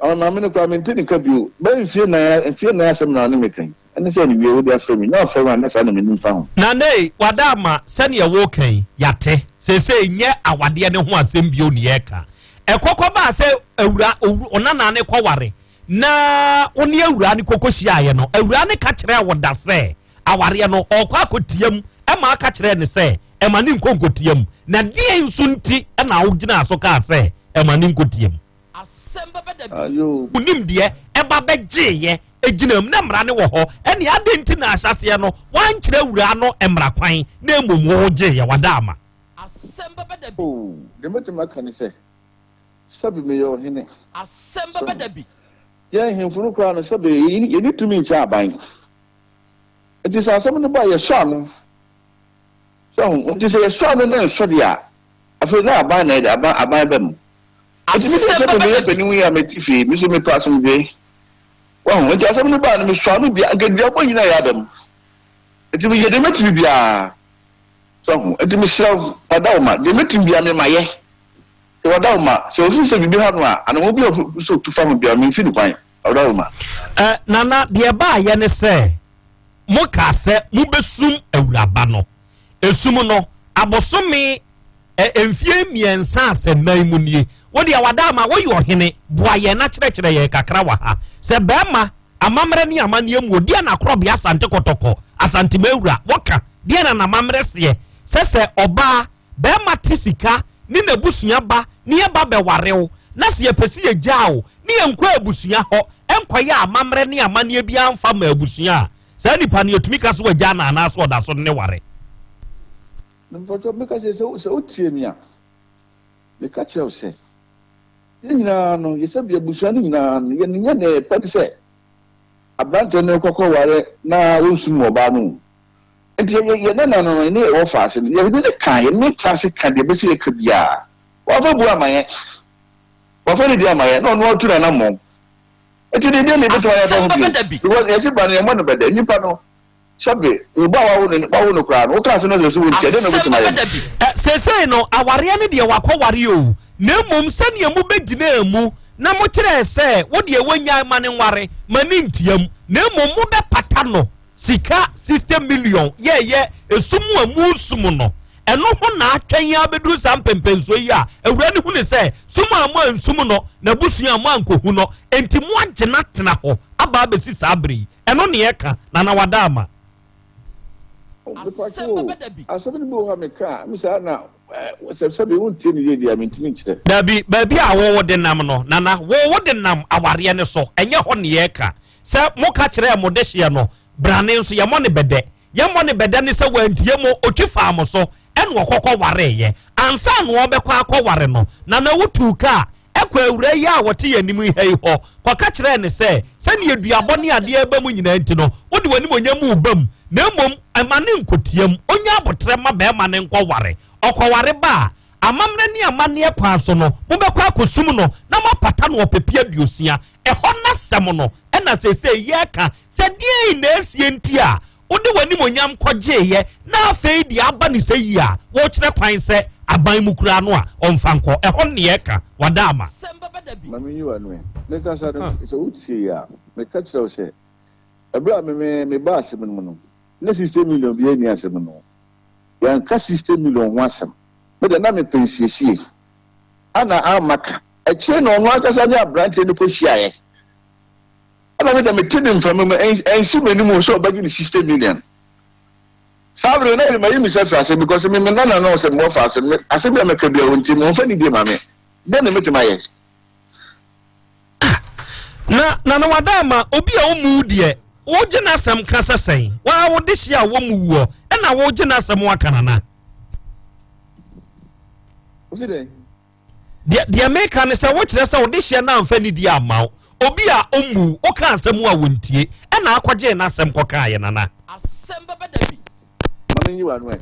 Ama maame no koraa mente ne nka bio. Bɛyɛ mfie nan mfie nan asɛm na ɔne me ka yi. Ɛne sɛ ne wie wode afrɛ me. Nya ɔfrɛ me a na saa na m'anim fa ho. Nanei, wada ama sɛdeɛ woreka yi, yɛate. Seesei nyɛ awadeɛ no ho asɛm bio ne yɛreka. Ɛkɔ kɔbaa sɛ awura, owu, ɔnanaa no kɔware, na wo ne awuraa no kɔkɔhyiaeɛ no, awuraa no ka kyerɛɛ wo da sɛ awareɛ no ɔrekɔ akɔtia mu, ɛma aka kyerɛɛ no sɛ ɛma ne nkɔ nkɔtia mu. Na deɛn nso nti na wogyinaa so kaa sɛ ɛma ne nkɔtia mu? Asɛm bɛba da bi. Ayoo. Wo nimdeɛ ɛba bɛgyeeɛ ɛgyinaa mu na mmara no wɔ hɔ, ɛnneɛ adɛn nti na ahyɛaseɛ no woankyerɛ awuraa no mmara kwan na mmom wo gyeeɛ? Wada ama. Asɛm bɛba da bi. Oh, deɛ mɛtumi aka ne sɛ, sɛbe meyɛ ɔhene. Asɛm bɛba da bi. Yɛn nhemfo no koraa no, sɛbe yɛnni tumi nkyɛn aban. Enti sɛ asɛm no ba a, yɛsɔ ano. So ahu? Nti sɛ yɛsɔ ano na ɛnsɔ deɛ a, afei na aban na ɛde aban aban ba mu. Nti me deɛ sɛdeɛ meyɛ panin yi a mete fie, me nso mepɛ asomdwoe. Wahu? Nti asɛm no baa no, mesɔ ano bia, nka duabɔ nyinaa yɛ aba mu. Nti meyɛ deɛ mɛtumi biara. So ahu? Nti mesrɛ wo, wada wo ma, deɛ mɛtumi biara me mayɛ. Sɛ wada wo ma, sɛ osusu sɛ biribi ha no a, anammɔn bi a ɔpɛ sɛ otu fa ho biara, mensi no kwan. Wada wo ma. Eh, Nana, deɛ ɛbaayɛ ne sɛ, mokaa sɛ mobɛsum awuraba no. Esum no, abosome ɛ, mfie mmiɛnsa asɛnnan mu nie. Wo deɛ wada ama woyɛ ɔhene, boa yɛn na kyerɛkyerɛ yɛn kakra wɔ ha. Sɛ bɛrima, amammerɛ ne amanneɛ mu o, deɛ na Korɔbea Asante Kɔtɔkɔ, Asante Mawura, wɔka, deɛ na n'amammerɛ seɛ, sɛ sɛ ɔbaa, bɛrima te sika ne n'abusua ba ne yɛba bɛware wo, na sɛ yɛpɛ sɛ yɛgyaa wo ne yɛnkɔ abusua hɔ nkɔyɛ amammerɛ ne amanneɛ biara mfa ma abusua a, saa nipa no yɛtumi ka sɛ wagyaa no anaasɛ ɔda so ne ware? Mpakyɛw, meka sɛ, sɛ wotie me a, meka kyerɛ wo sɛ, yɛn nyinaa no, yɛ sɛ abusua no nyinaa no, yɛn nyɛ nea yɛpɛ ne sɛ aberanteɛ no kɔkɔware na ɔnsum ɔbaa no o. Nti yɛ yɛ nana no ne yɛwɔ faase no, yɛne no ka, yɛne no tra ase ka deɛ ɛbɛsɛ yɛka biara. Wamfa bu amma yɛn. Wamfa ne di amma yɛn, na ɔno atu n'anammɔn. Nti deɛ deɛ na yɛbɛtumi ayɛ afa ho bio? Because yɛse ba no yɛmmɔ no bɛdɛ. Nnipa no, sɛbe, wo ba a wawo no, wawo no koraa no, woka asɛm no sɛ sɛ wontia, deɛ na wobɛtumi ayɛ no? Ɛ, seesei no, awareɛ no deɛ wakɔware o, na mmom sɛdeɛ mobɛgyinaa mu na mokyerɛɛ sɛ wo deɛ wannyae ma no nware, ma no ntia mu, na mmom mobɛpata no sika 60 million yɛɛyɛ esum a musum no, ɛno ho na atwɛn ara bɛduru saa mpɛmpɛnsoɔ yi a awura no hunu sɛ sum a mo ansum no, n'abusua a mo ankɔhu no, enti mo agye no atena hɔ aba abɛsi saa berɛ yi. Ɛno ne ɛka, Nana Wada ama. Mepatwo o, asɛm no bi wɔ hɔ a meka a, me saa na sɛ sɛbi wontie no yie deɛ a mentumi nkyerɛ. Dabi, baabi a wo wode nam no, Nana, wo wode nam awareɛ no so, ɛnyɛ hɔ ne yɛreka. Sɛ moka kyerɛɛ mo dehyeɛ no, brane nso, yɛmmɔ no bɛdɛ. Yɛmmɔ no bɛdɛ ne sɛ wantie mo, ɔtwi faa mo so, ɛna ɔkɔkɔ wareeɛ. Ansa na ɔrebɛkɔ akɔware no, Nana wotuu kaa kɔɔ awuraa yi a ɔte yɛn anim ha yi hɔ kɔka kyerɛɛ no sɛ, sɛdeɛ duabɔ ne adeɛ reba mu nyinaa nti no, wode w'animuonyam reba mu, na mmom mma no nkɔtia mu. Ɔnya aboterɛ mma barima no nkɔware. Ɔkɔware ba a, amammerɛ ne amanneɛ kwan so no, mobɛkɔ akɔsum no na moapata no ɔpepe aduosia. Ɛhɔ n'asɛm no na seesei yɛreka sɛ deɛn na asie nti a wode w'animuonyam kɔgyeeɛ na afei deɛ aba ne sɛ yie a wokyerɛ kwan sɛ aban mu koraa no a ɔmfa nkɔ. Ɛhɔ ne yɛreka. Wada ama. Ma menyi w'ano ɛ. Mekasa no, sɛ wotiei a, meka kyerɛ wo sɛ, ɛberɛ a me me mebaa asɛm no mu no, na 60 million biara nni asɛm no mu. Yɛanka 60 million ho asɛm. Me deɛ na mepɛ nsiesie. Ana amma ka. Akyire no ɔno ankasa ne aberanteɛ no kɔhyiaeɛ. Ɛna me deɛ mete ne mframa mu, ɛnsi m'anim o sɛ ɔbɛgye ne 60 million. Saa bere no na mayi me nsa firi ase because me me nana no sɛ mewɔ fa ase no, asɛm bi a mɛka biara ɔntie me, ɔmfa nidie ma me. Dɛn na mɛtumi ayɛ? Ah, na Nana Wadaama, obi a ɔmmu wo deɛ, wogye n'asɛm ka sɛ sɛn? Waa wo dehyeɛ a wɔmmu woɔ, ɛna wogye n'asɛm aka Nana? Wosi dɛn? Deɛ deɛ meka ne sɛ wokyerɛ sɛ wode hyeɛ no amfa nidi amma wo. Obi a ɔmmu wo, woka asɛm a wɔntie, ɛna akɔgyee n'asɛm kɔkaeɛ Nana. Asɛm bɛba da bi. Ma menyi w'ano ɛ.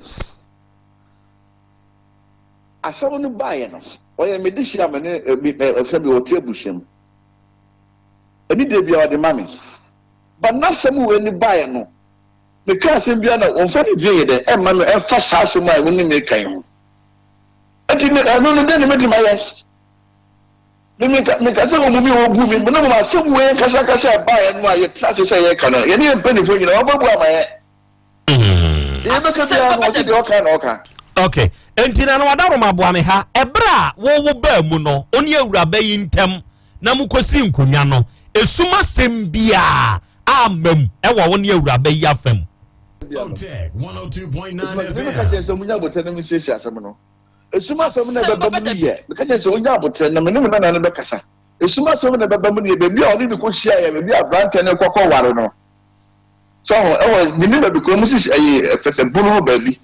Asɛm no baeɛ no, ɔyɛ me dehyeɛ a me ne ɛfɛ bi ɔte abusua mu. Anidie biara ɔde ma me. But n'asɛm wei no baeɛ no, meka asɛm biara na ɔmfa nidie yɛ dɛ ɛmma me ɛmfa saa asɛm a wo ne me reka yi ho. Enti me, ɛno no, dɛn na mɛtumi ayɛ? Me menka menka sɛ wɔn mi wɔbu mi na mmom asɛm wei ankasa ankasa a ɛbaeɛ no a yɛtena ase sɛ yɛreka no yɛne yɛn mpanimfoɔ nyinaa wɔbɛbu ama yɛn. Deɛ yɛbɛka biara no wɔse deɛ ɔka na ɔka. Ok, enti na na wadaroma aboa me ha. Ɛberɛ a wo wo baa mu no, wo ne awuraba yi ntam na mokɔsii nkonnwa no, esum asɛm biara amma mu wɔ wo ne awuraba yi afa mu? Enti na meka kyerɛ sɛ monya aboterɛ na monsiesie asɛm no. Esum asɛm na ɛbɛba mu no yɛ, meka kyerɛ sɛ ɔnya aboterɛ na me ne me nana no bɛkasa. Esum asɛm na ɛbɛba mu no yɛ baabi a ɔne no kɔhyiaeɛ, baabi a aberanteɛ no rekɔkɔware no. So ho, ɛwɔ, menim baabi korɔ, ɔmo sisi ɛyi, ɛfɛ sɛ bunu hɔ baabi.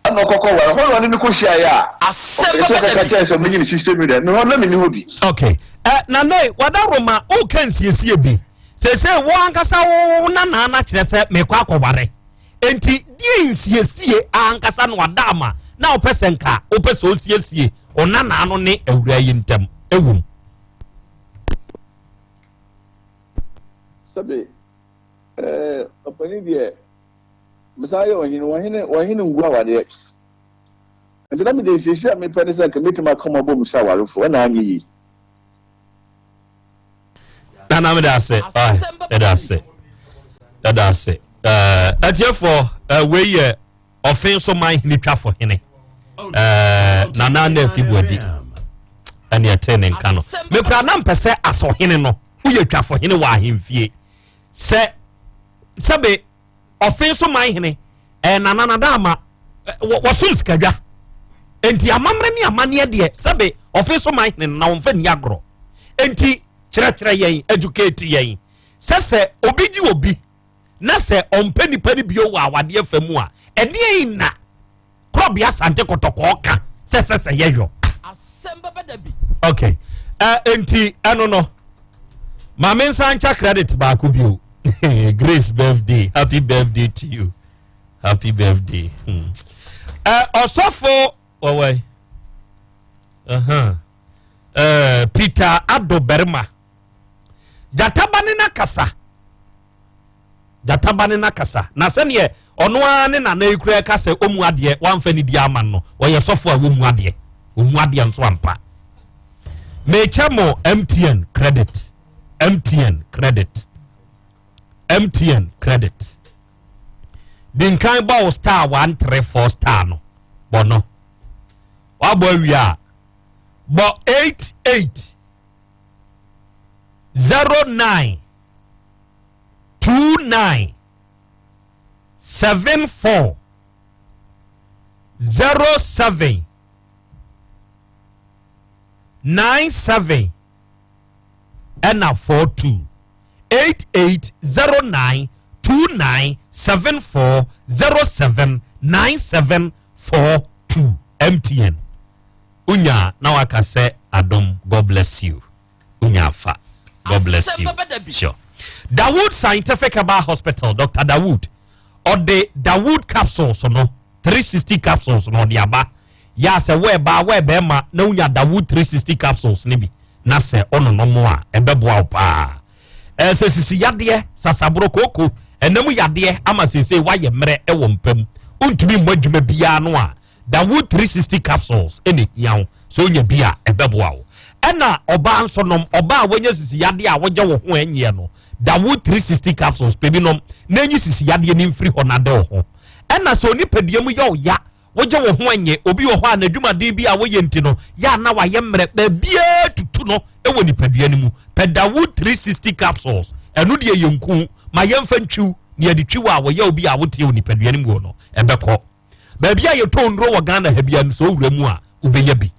Ɛna ɔkɔkɔware, hɔ na ɔne no kɔhyiaeɛ a, Asɛm ɔpɛ sɛ bɛba da ɔkɔka bi. kyerɛ sɛ ɔbɛgye ne 60 million. Me hɔ na menni hɔ bi. Ok. Ɛ, Nana ei, Wadaroma, woka nsiesie bi. Seesei wo ankasa wo wo nana no akyerɛ sɛ mekɔ akɔware. Enti deɛ nsiesie ankasa no ada ama na wopɛ sɛ nka wopɛ sɛ osiesie ɔnanaa no ne awuraa yi ntam ɛwom. Sɛbe ɛɛ ɔpanin deɛ mesan yɛ ɔhene ɔhene ɔhene ngu awadeɛ nti na mede nsiesie a mepɛ ne sɛ nka mɛtumi aka mo abom sɛ awarefoɔ ɛna anyɛ yie. Nana meda ase meda ase meda ase atiefoɔ wei yɛ ɔfe nso man hene twafo hene nana na afi buadi ɛne ɛte ne nka no mekura na mpɛ sɛ asɔhene no woyɛ twafo hene wɔ ahemfie sɛ sɛbe ɔfe nso man hene ɛɛ nana nada ama wɔsom sikadwa nti amammerɛ ne amanneɛ deɛ sɛbe ɔfe nso man hene na wɔmfa nni agorɔ nti kyerɛkyerɛ yɛn educate yɛn sɛ sɛ obi gye obi na sɛ ɔmpɛ nipa no bio wɔ awadeɛ fa mu a ɛdeɛn na korɔbea asante kɔtɔkɔɔ ka sɛ sɛ sɛ yɛyɔ Asɛm bɛba da bi. Ok uh, nti ɛno no maame nsa nkyɛ credit baako bio. Grace birthday, happy birthday to you, happy birthday. Uh, ɔsɔfo wɔwɔ uh -huh. Peter Ado Berma gyataba ne n'akasa gyataba ne n'akasa na sɛdeɛ ɔno ara ne nana yi kura ka sɛ ɔmu adeɛ wamfa ne di ama no, ɔyɛ sɔfo a wɔmu adeɛ, ɔmu adeɛ nso ampa. Mekyɛ mo MTN credit, MTN credit, MTN credit. Di nkan bɔ wo star 134 star no bɔ no, wabɔ awie a bɔ 88 09 29 74 07 97 ɛna 42 88 09 29 74 07 97 42 MTN. Unya na waka sɛ adom. God bless you. Unya afa. God bless you. Sure. Dawood Scientific Herbal Hospital, Dr. Dawood. Ɔde Dawood capsules no, 360 capsules no ɔde aba. Ya sɛ wɔ ɛbaa wɔ ɛbɛɛma na unya Dawood 360 capsules no bi na sɛ ɔnonom a ɛbɛboa wo paa. Sɛ sisi yadeɛ, sasaboro kooko, ɛnam yadeɛ ama sese wayɛ mmerɛ ɛwɔ mpam. Wontumi mmɔ adwuma biara no a Dawood 360 capsules ɛna ehia wo. Sɛ onya bi a ɛbɛboa wo. Ɛna ɔbaa nso nom, ɔbaa a wanya sisi yadeɛ a wogye wo ho ɛnyɛ no, Dawood 360 capsules pɛ bi nom na enyi sisi yadeɛ no mfiri hɔ na de wo ho. Ɛna sɛ onipadua mu yɛ wo ya, wogye wo ho ɛnyɛ, obi wɔ hɔ a n'adwumaden bi a woyɛ nti no yɛ a na wayɛ mmerɛ baabiara tutu no ɛwɔ nipadua no mu, pɛ Dawood 360 capsules. Ɛno deɛ yɛ nku ma yɛmfa ntwiw na yɛde twiw a wɔyɛ obi a woteɛ wɔ nipadua no mu wɔ no ɛbɛkɔ. Baabi a yɛtɔ nnuro wɔ Ghana ha bia no sɛ owura mu a wobɛnya bi.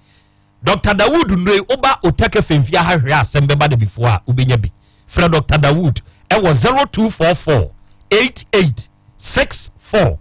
Dr. Dawood nnuro yi woba Oteke Femfia ha hwɛ asɛm bɛba da bifoɔ a wobɛnya bi. Frɛ Dr. Dawood ɛwɔ 0244 88 64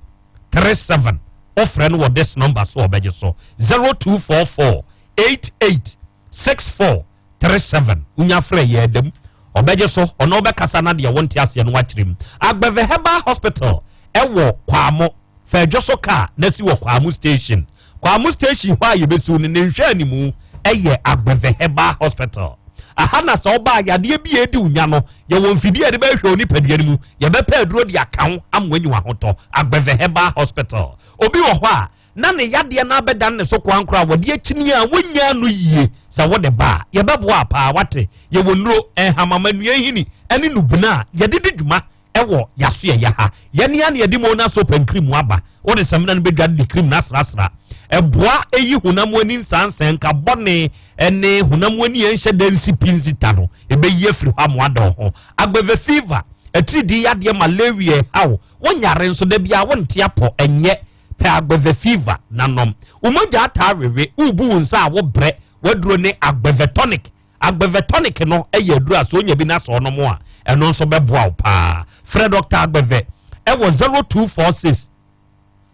37. Wofrɛ no wɔ this number so ɔbɛgye so 0244 88 64 37. Wonya frɛ yɛ dɛm ɔbɛgye so, ɔno ɔbɛkasa na deɛ wonte aseɛ no wakyerɛ mu. Agbɛvɛ Herbal Hospital ɛwɔ Kwamo fɛdwo so kaa na si wɔ Kwamo station. Kwamo station hɔ a yɛbɛsiw no ne nhwɛ animu ɛyɛ Agbɛvɛ Herbal Hospital. Aha na sɛ ɔbaa yadeɛ bi a ɛdi wo nya no, yɛwɔ mfidie a yɛde bɛhwɛ wo nipadua no mu, yɛbɛpɛ aduro de aka wo ama wanyi w'ahotɔ. Agbɛvɛ Herbal Hospital. Obi wɔ hɔ a na ne yadeɛ no abɛdan ne so koankora a wɔde akyini a wonyaa no yie. Sɛ wode ba a, yɛbɛboa paa wate. Yɛwɔ nnuro, nhamama, nnua nhini ne nnubena a yɛde di dwuma wɔ yɛasoɛeɛ ha. Yɛne a na yɛde Mona soap and cream aba. Wode samina no bɛdware de cream no asrasra. Ɛboa yi honam ani nsaansaa, nka bɔne ne honam ani a ɛnhyɛ da nsi pi nsi ta no, ɛbɛyi afiri hɔ ama woada wo ho. Agbeve fever, atiridii yadeɛ, malaria ɛhaw wo, nyare nso da biara wonte apɔ, ɛnyɛ pɛ Agbeve fever na nom. Wo mogya ataa wewe, worebu wo nsa a wobrɛ, w'aduro ne Agbeve tonic. Agbeve tonic no yɛ aduro a sɛ onya bi na sɛ ɔnom a, ɛno nso bɛboa wo paa. Frɛ Dr. Agbeve ɛwɔ 0246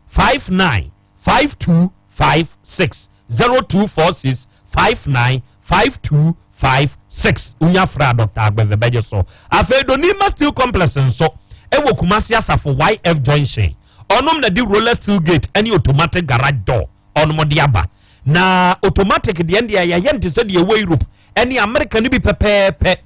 59 5256, 0246 59 5256. Wonya frɛ a, Dr. Agbeve bɛgye so. Afei Donima Steel Complex nso ɛwɔ Kumasi Asafo YF Junction. Ɔnom na de roller steel gate ɛne automatic garage door ɔnom de aba. Na automatic deɛ deɛ yɛyɛ nte sɛ deɛ ɛwɔ Europe ɛne America no bi pɛpɛɛpɛ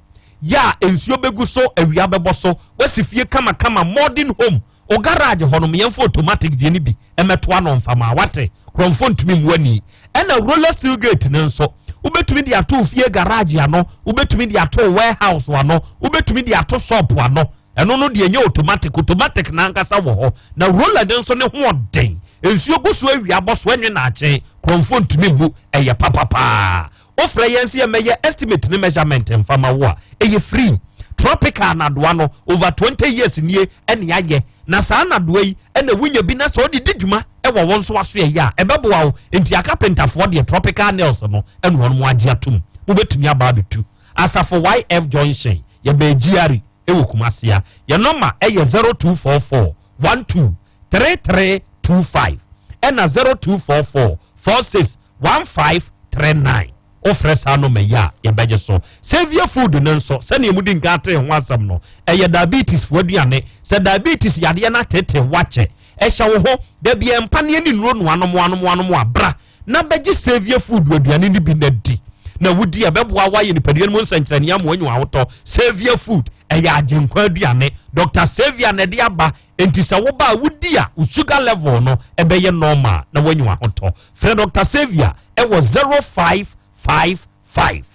yɛ a nsuo bɛgu so, awia bɛbɔ so, wasi fie kamakama, modern home o. Garage hɔ nom, yɛmfa automatic deɛ no bi ɛmɛto ano mfama wate, kurɔmfo ntumi mu ani. Ɛna roller steel gate no nso, wobɛtumi de ato fie garage ano, wobɛtumi de ato warehouse ano, wobɛtumi de ato shop ano. Ɛno no deɛ nyɛ automatic. Automatic nankasa wɔ hɔ na roller de nso ne ho ɔden, nsuo gu so, awia bɔ so, ɛnwe naakye, kurɔmfo ntumi mu, ɛyɛ papapaa. Wofrɛ yɛn sɛ yɛmɛyɛ estimate ne measurement mfama wo a, ɛyɛ free. Tropical nadoa no, over 20 years nie ɛne ayɛ na saa nadoa yi ɛna wonya bi na sɛ ɔde di dwuma ɛwɔ wɔn nso aso ɛyɛ a ɛbɛboa wo. Nti akapentafoɔ deɛ, tropical nails no ɛna wɔn mo agye atom. Wobɛtumi aba abɛtu Asafo YF Junction, yɛbɛn GRA ɛwɔ Kumasi a. Yɛn nɔma ɛyɛ 0244 12 3325 ɛna 0244 46 1539. Wofrɛ saa nɔma yi a, yɛbɛgye so. Saviour Food no nso, sɛnea mu di nka ate ho asɛm no, ɛyɛ diabetes foɔ aduane. Sɛ diabetes yadeɛ no atete wakyɛ ɛhyɛ wo ho dabi, ɛmpaneɛ ne nnuro no anom anom anom abra na bɛgye Saviour Food aduane no bi na di na wodi a, ɛbɛboa woayɛ nipadua no mu nsɛnkyerɛnneɛ ama wanya ahotɔ. Saviour Food ɛyɛ agyenkwa aduane. Dr Saviour na ɛde aba. Enti sɛ woba a, wodi a, wo sugar level no ɛbɛyɛ normal na wanya ahotɔ. Frɛ Dr Saviour ɛwɔ 0555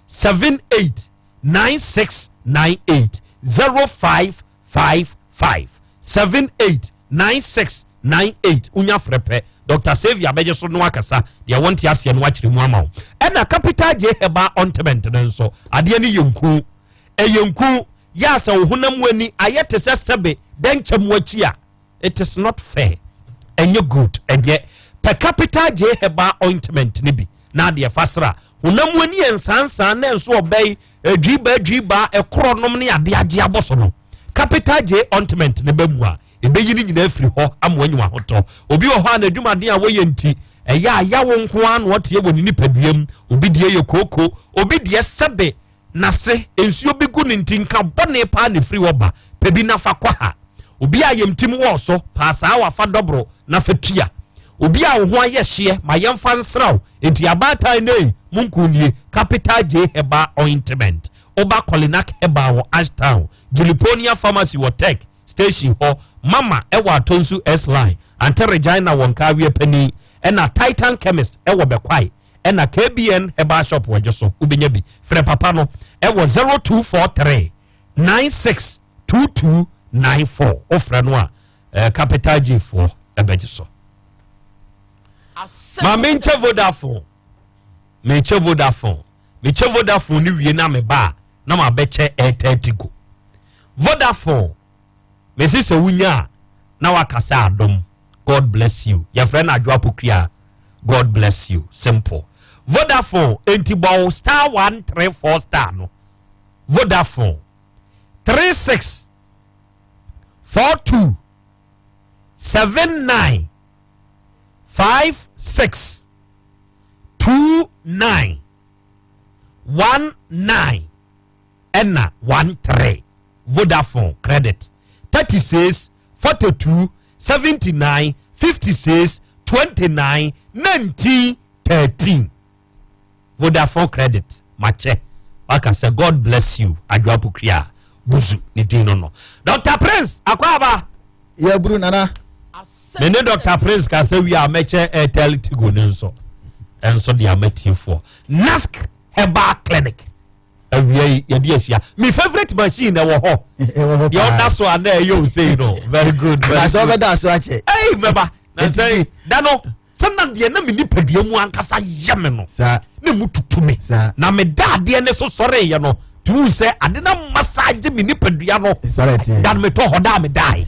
78 9698, 0555 78 9698. Wonya frɛ pɛ, Dr Saviour bɛgye so no akasa deɛ wɔnte aseɛ no akyerɛ mu ama wo. Ɛna Capital J Herbal ointment no nso, adeɛ no yɛ nku, ɛyɛ nku yɛ a sɛ wo honam mu ani ayɛ te sɛ sɛbe dɛnkyɛ mu akyi a, it is not fair, ɛnyɛ good, ɛnyɛ pɛ. Capital J Herbal ointment no bi na adeɛ fa sra honam mu ani yɛ nsansan na nso ɔbɛyi adwiba adwiba ɛkorɔ nom ne adeɛ agye abɔ so no, Capital J ointment ne bɛ mu a, ɛbɛyi no nyinaa firi hɔ ama wanyi wahotɔ. Obi wɔ hɔ a n'adwumaden a wɔyɛ nti ɛyɛ ayawo nko ara na ɔteɛ wɔ ne nipadua mu. Obi deɛ yɛ kooko, obi deɛ sɛbe n'ase nsuo bi gu ne nti nka bɔne paa ne firi hɔ ba. Pɛ bi nafa kɔ ha. Obi a yɛmtim wɔ so paa saa, wafa dɔboro nafa tua. Obi a wo ho ayɛ hyeɛ ma yɛmfa nsraw nti abaatan ne mu nko nie. Capital J Herbal ointment, woba Colinac Herbal wɔ Ashtown, Juliponia Pharmacy wɔ Tech Station hɔ, Mama ɛwɔ Atonsu S Line, Ante Regina wɔ Nkaawie Panin, ɛna Titan Chemist ɛwɔ Bɛkwae, ɛna KBN Herbal Shop wɔ gye so. Wobɛnya bi. Frɛ papa no ɛwɔ 0243 96 2294. Wofrɛ no a, Capital G foɔ ɛbɛgye so. Ma menkyɛ Vodafone, mekyɛ Vodafone, mekyɛ Vodafone ne wie na meba a na mabɛkyɛ Airtel Tigo. Vodafone, mesi sɛ wonya a na wakasa adom. God bless you. Yɛfrɛ no Adwo Apokua. God bless you. Simple. Vodafone enti bɔ *134 star no. Vodafone, 36 42 79 56 29 19 ɛna 13. Vodafone credit, 36 42 79 56 29 19 13. Vodafone credit makyɛ waka sɛ God bless you. Adwoa Pokua buzu ne din no Dr Prince Akwaaba. Yɛburu nana. Me ne Dr. Prince kasa wie a mɛkyɛ Airtel Tigo ne nso ɛnso de ama tiefoɔ. Nask Herbal Clinic awia yi yɛde ahyia. Me favourite machine ɛwɔ hɔ. Ɛwɔ hɔ Deɛ paa. ɔda so a na ɛyɛ osei no. Very good. Very Na sɛ good. ɔbɛda so akyɛ. Ɛyi mɛba na sɛ da no sɛ deɛ na me nipadua mu ankasa yɛ me no Saa. ne mu tutu me Saa. na meda adeɛ ne so sɔreyɛ no tuu sɛ ade na massage me nipadua no. Sɔrɔ ɛteɛ. Da no metɔ hɔ da a medae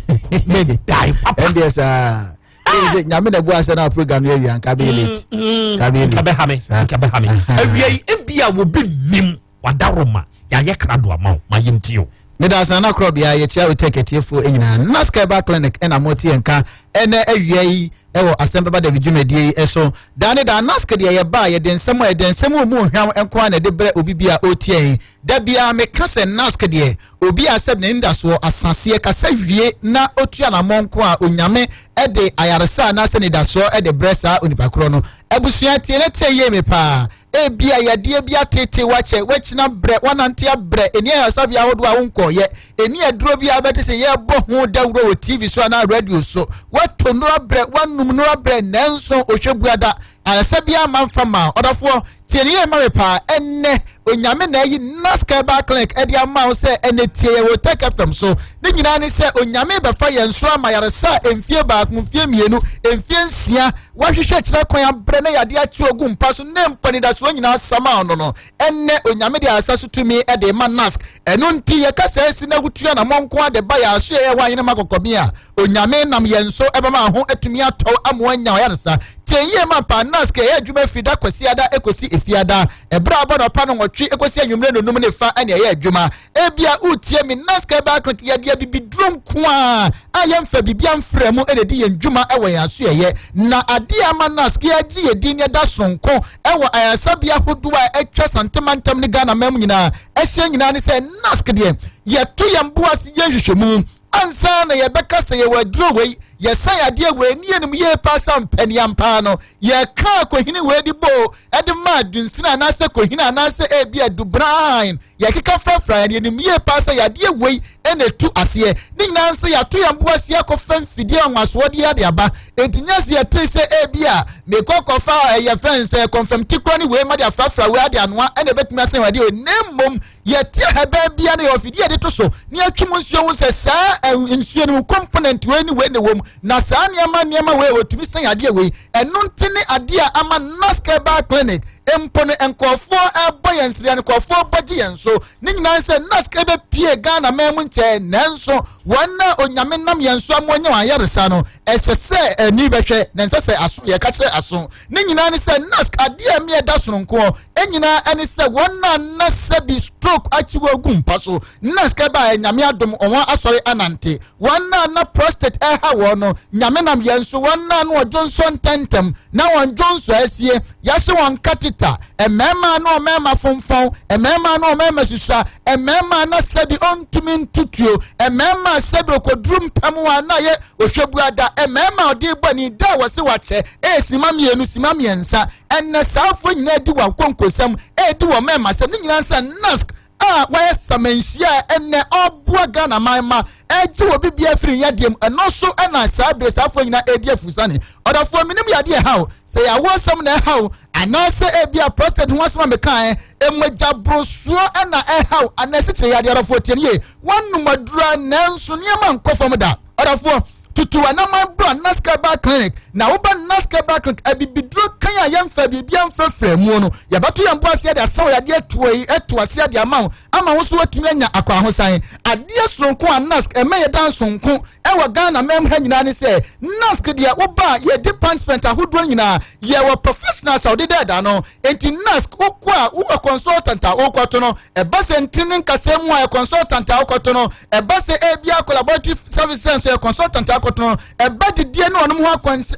medae papa. Ɛndeɛ saa. Ɛyɛ sɛ Nyame na ɛbu asɛ na program no awia nka bɛyɛ late. Nka bɛyɛ late. Nka bɛha me. Saa. Nka bɛha me. Aha. Awia yi ebia wobi nim wadaroma yɛayɛ krado ama wo ma yɛntie o. Meda ase, Nana Korɔbea. Yɛkyia wo tech atiefoɔ nyinaa. Nask Herbal Clinic ɛna mote yɛn ka ɛnɛ awia yi ɛwɔ Asɛm Bɛba Dabi dwumadie yi ɛso. Daa ne daa Nask deɛ yɛba a yɛde nsɛm a yɛde nsɛm a mu ohwam nko a na ɛde brɛ obi bi a ɔretie yɛn. Da biara meka sɛ Nask deɛ obi a sɛ ne ndasoɔ asaseɛ kasa wie na otua n'amɔ nko a Onyame ɛde ayaresa anaasɛ nidasoɔ ɛde brɛ saa onipa korɔ no. Abusua, tie ne tie yie mi paa. Ebia yadeɛ bi atete wakyɛ, wakyina brɛ, wanante abrɛ, ɛni ayaresabea ahodoɔ a wonkɔɔyɛ, ɛni aduro bi a bɛte sɛ yɛbɔ ho dawuro wɔ TV so anaa radio so, wato nnora brɛ, wanum nnora brɛ, nanso ohwɛ buada ayaresabea ama mfa ma. Ɔdɔfoɔ, tie ne yie ma me paa. Ɛnnɛ Onyame na ayi Nask Herbal Clinic ɛde ama wo sɛ ɛnɛ tie yɛn wɔ Tech FM so. Ne nyinaa ne sɛ Onyame bɛfa yɛn so ama yaresa a mfie 1, mfie 2, mfie 6 wahwehwɛ kyerɛ kwan abrɛ na yɛade akyi ogu mpa so ne mpanidasoɔ nyinaa sama ɔno no, ɛnnɛ Onyame de ayaresa so tumi ɛde ma Nask. Ɛno nti yɛka sɛ asi na wotua na mɔnko ade ba yɛ aso yɛ wɔ anyene ma kɔkɔbi a Onyame nam yɛn so ɛbɛma ho atumi atɔ ama anya ɔyaresa. Tie yie ma mpa. Nask ɛyɛ adwuma firi da Kwasiada ɛkɔsi Efiada, ɛberɛ a abɔ nɔpa no 8 ɛkɔsi anwummerɛ nonum ne fa ɛne ɛyɛ adwuma. Ebia wotie me, Nask Herbal Clinic yɛde abibiduro nko a a yɛmfa biribia mfrɛ mu ɛna ɛdi yɛn dwuma ɛwɔ yɛn aso yɛyɛ na adeɛ ama Nask yɛagye yɛ din yɛda sononko ɛwɔ ayaresabea ahodoɔ a atwa Santemantam ne Ghana mam nyinaa ɛhyɛ nyinaa ne sɛ Nask deɛ yɛto yɛn bo ase yɛn nhwehwɛmu ansa na yɛbɛka sɛ yɛwɔ aduro wei, yɛsan adeɛ wei ne yɛnim yie paa sa mpaniampaa no yɛka kohini wei de bo ɛde ma dunsini anaasɛ kohini anaasɛ ebi adubran yɛkeka frafra yɛn yɛnim yie paa sɛ yadeɛ wei ɛna etu aseɛ. Ne nyinaa nso yɛato yɛn bo aseɛ akɔfa mfidie anwasoɔ de ade aba. Enti nyɛ sɛ yɛte sɛ ebi a mekɔ kɔfa ɛyɛ fɛn sɛ kɔnfɛm kura ne wei ma de afrafra wei ade anoa ɛna ebɛtumi asɛn wadeɛ wei, na mmom yɛte ahɛbɛn bia no yɛwɔ fidie yɛde to so ne yɛtwe mu nsuo ho sɛ saa nsuo no mu component wei ne wei ne wɔ mu na saa nneɛma nneɛma wei wɔtumi sɛn adeɛ wei. Ɛno nti ne adeɛ a ama Nask Herbal Clinic mpo no nkɔɔfoɔ ɛbɔ yɛn nsira no, nkɔɔfoɔ bɔ gye yɛn so. Ne nyinaa sɛ Nask ɛbɛpie Ghana man mu nkyɛn, nanso wɔn a Onyame nam yɛn so ama wɔnyɛ wɔn ayaresa no, ɛsɛ sɛ ani bɛhwɛ na ɛnsɛ sɛ aso yɛka kyerɛ aso. Ne nyinaa ne sɛ Nask adeɛ a mi ɛda sononkoɔ ɛnyinaa ɛne sɛ wɔn a na sɛbi stroke akyi wɔ gu mpa so, Nask ɛba Nyame adom wɔn asɔre anante. Wɔn a na prostate ɛha wɔn no, Nyame nam yɛn so. Wɔn a na wɔdwo nso ntɛntɛm na wɔn dwo nso asie, yɛahyɛ wɔn catheter. Mmarima na ɔmmarima fonfɔn, mmarima na ɔmmarima susua, mmarima na sɛbi ɔntumi ntutuo, mmarima sɛbi okoduru mpam a na yɛ ohwɛbuada, mmarima a ɔde bɔ ne da a wɔse wakyɛ ɛyɛ sima 2, sima 3. Ɛnɛ saafoɔ nyinaa di wɔn konkosɛm, ɛredi wɔn mmarima sɛm. Ne nyinaa sɛ Nask a wɔyɛ samanhyia a ɛnɛ ɔboa Ghana man ma ɛgye wɔ bibia firi yadeɛ mu. Ɛno nso ɛna saa bere saafoɔ nyinaa ɛredi afusane. Ɔdɔfoɔ, menim yadeɛ ɛhaw sɛ yɛawo asɛm na ɛhaw anaasɛ ebia prostate ho asɛm a mekae, emogya borosoɔ ɛna ɛhaw anaa ɛsikyerɛ yadeɛ. Ɔdɔfoɔ, tie nie, wɔnum adura nanso nneɛma nkɔ fam da. Ɔdɔfoɔ, tutu anaman bra Nask Herbal Clinic. Na woba Nask Herbal Clinic, abibiduro kan a yɛmfa biribia mfrɛfrɛ mu no, yɛbɛto yɛn bo aseɛ de asaw yadeɛ atoa yi ɛto aseɛ de ama wo ama wo so watumi anya akɔ ahosan. Adeɛ soronko a Nask ɛmɛ yɛ dan sononko ɛwɔ Ghana mɛm ha nyinaa ne sɛ Nask deɛ woba a yɛ department ahodoɔ nyinaa yɛwɔ professionals a wɔde dɛɛda no. Nti Nask wokɔ a wowɔ consultant a wokɔto no, ɛba sɛ ntini ne nkasɛɛ mu a yɛ consultant a wokɔto no, ɛba sɛ ebi akɔ laboratory services nso yɛ consultant a akɔto no, ɛba didie ne ɔnom ho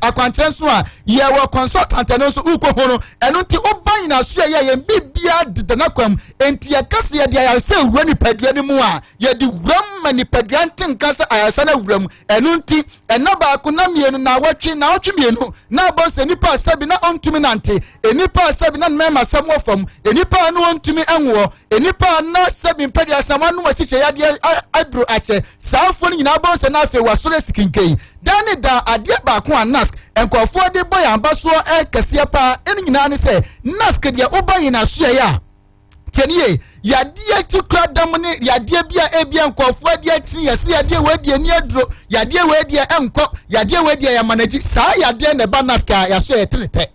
akwankyerɛ nso a yɛwɔ consultant no nso wokɔ ho no. Ɛno nti woba nyinaso yɛ yɛn biribiara deda n'akwam. Enti yɛka sɛ yɛde ayaresa awura nipadua no mu a, yɛde wura mu ma nipadua nte nka sɛ ayaresa no awura mu. Ɛno nti, ɛna baako, na mmienu, naawɔtwe, naawɔtwe mmienu, na abɔ sɛ nipa a sɛbi na ɔntumi nante, nnipa a sɛbi na mmarima sɛm wɔ fam, nnipa a na wɔntumi nwoɔ, nnipa a na sɛbi mpɛduasa wɔanom asikyire yadeɛ aduro akyɛ, saa afoɔ no nyinaa bɔ sɛ na afei wɔasɔre asikinkei. Daa ne daa, adeɛ baako a NASC nkurɔfoɔ de bɔ yɛn abasoɔ kɛseɛ paa ɛno nyinaa ne sɛ NASC deɛ woba yɛn asoɛeɛ a, tiɛ ne yie, yadeɛ kura dam ne yadeɛ bi a ebia nkurɔfoɔ adi akyini yɛsɛ yadeɛ wei deɛ ni aduro, yadeɛ wei deɛ ɛnkɔ, yadeɛ wei deɛ yɛamanagyi, saa yadeɛ na ɛba NASC a yɛasoɛ yɛtene tɛ.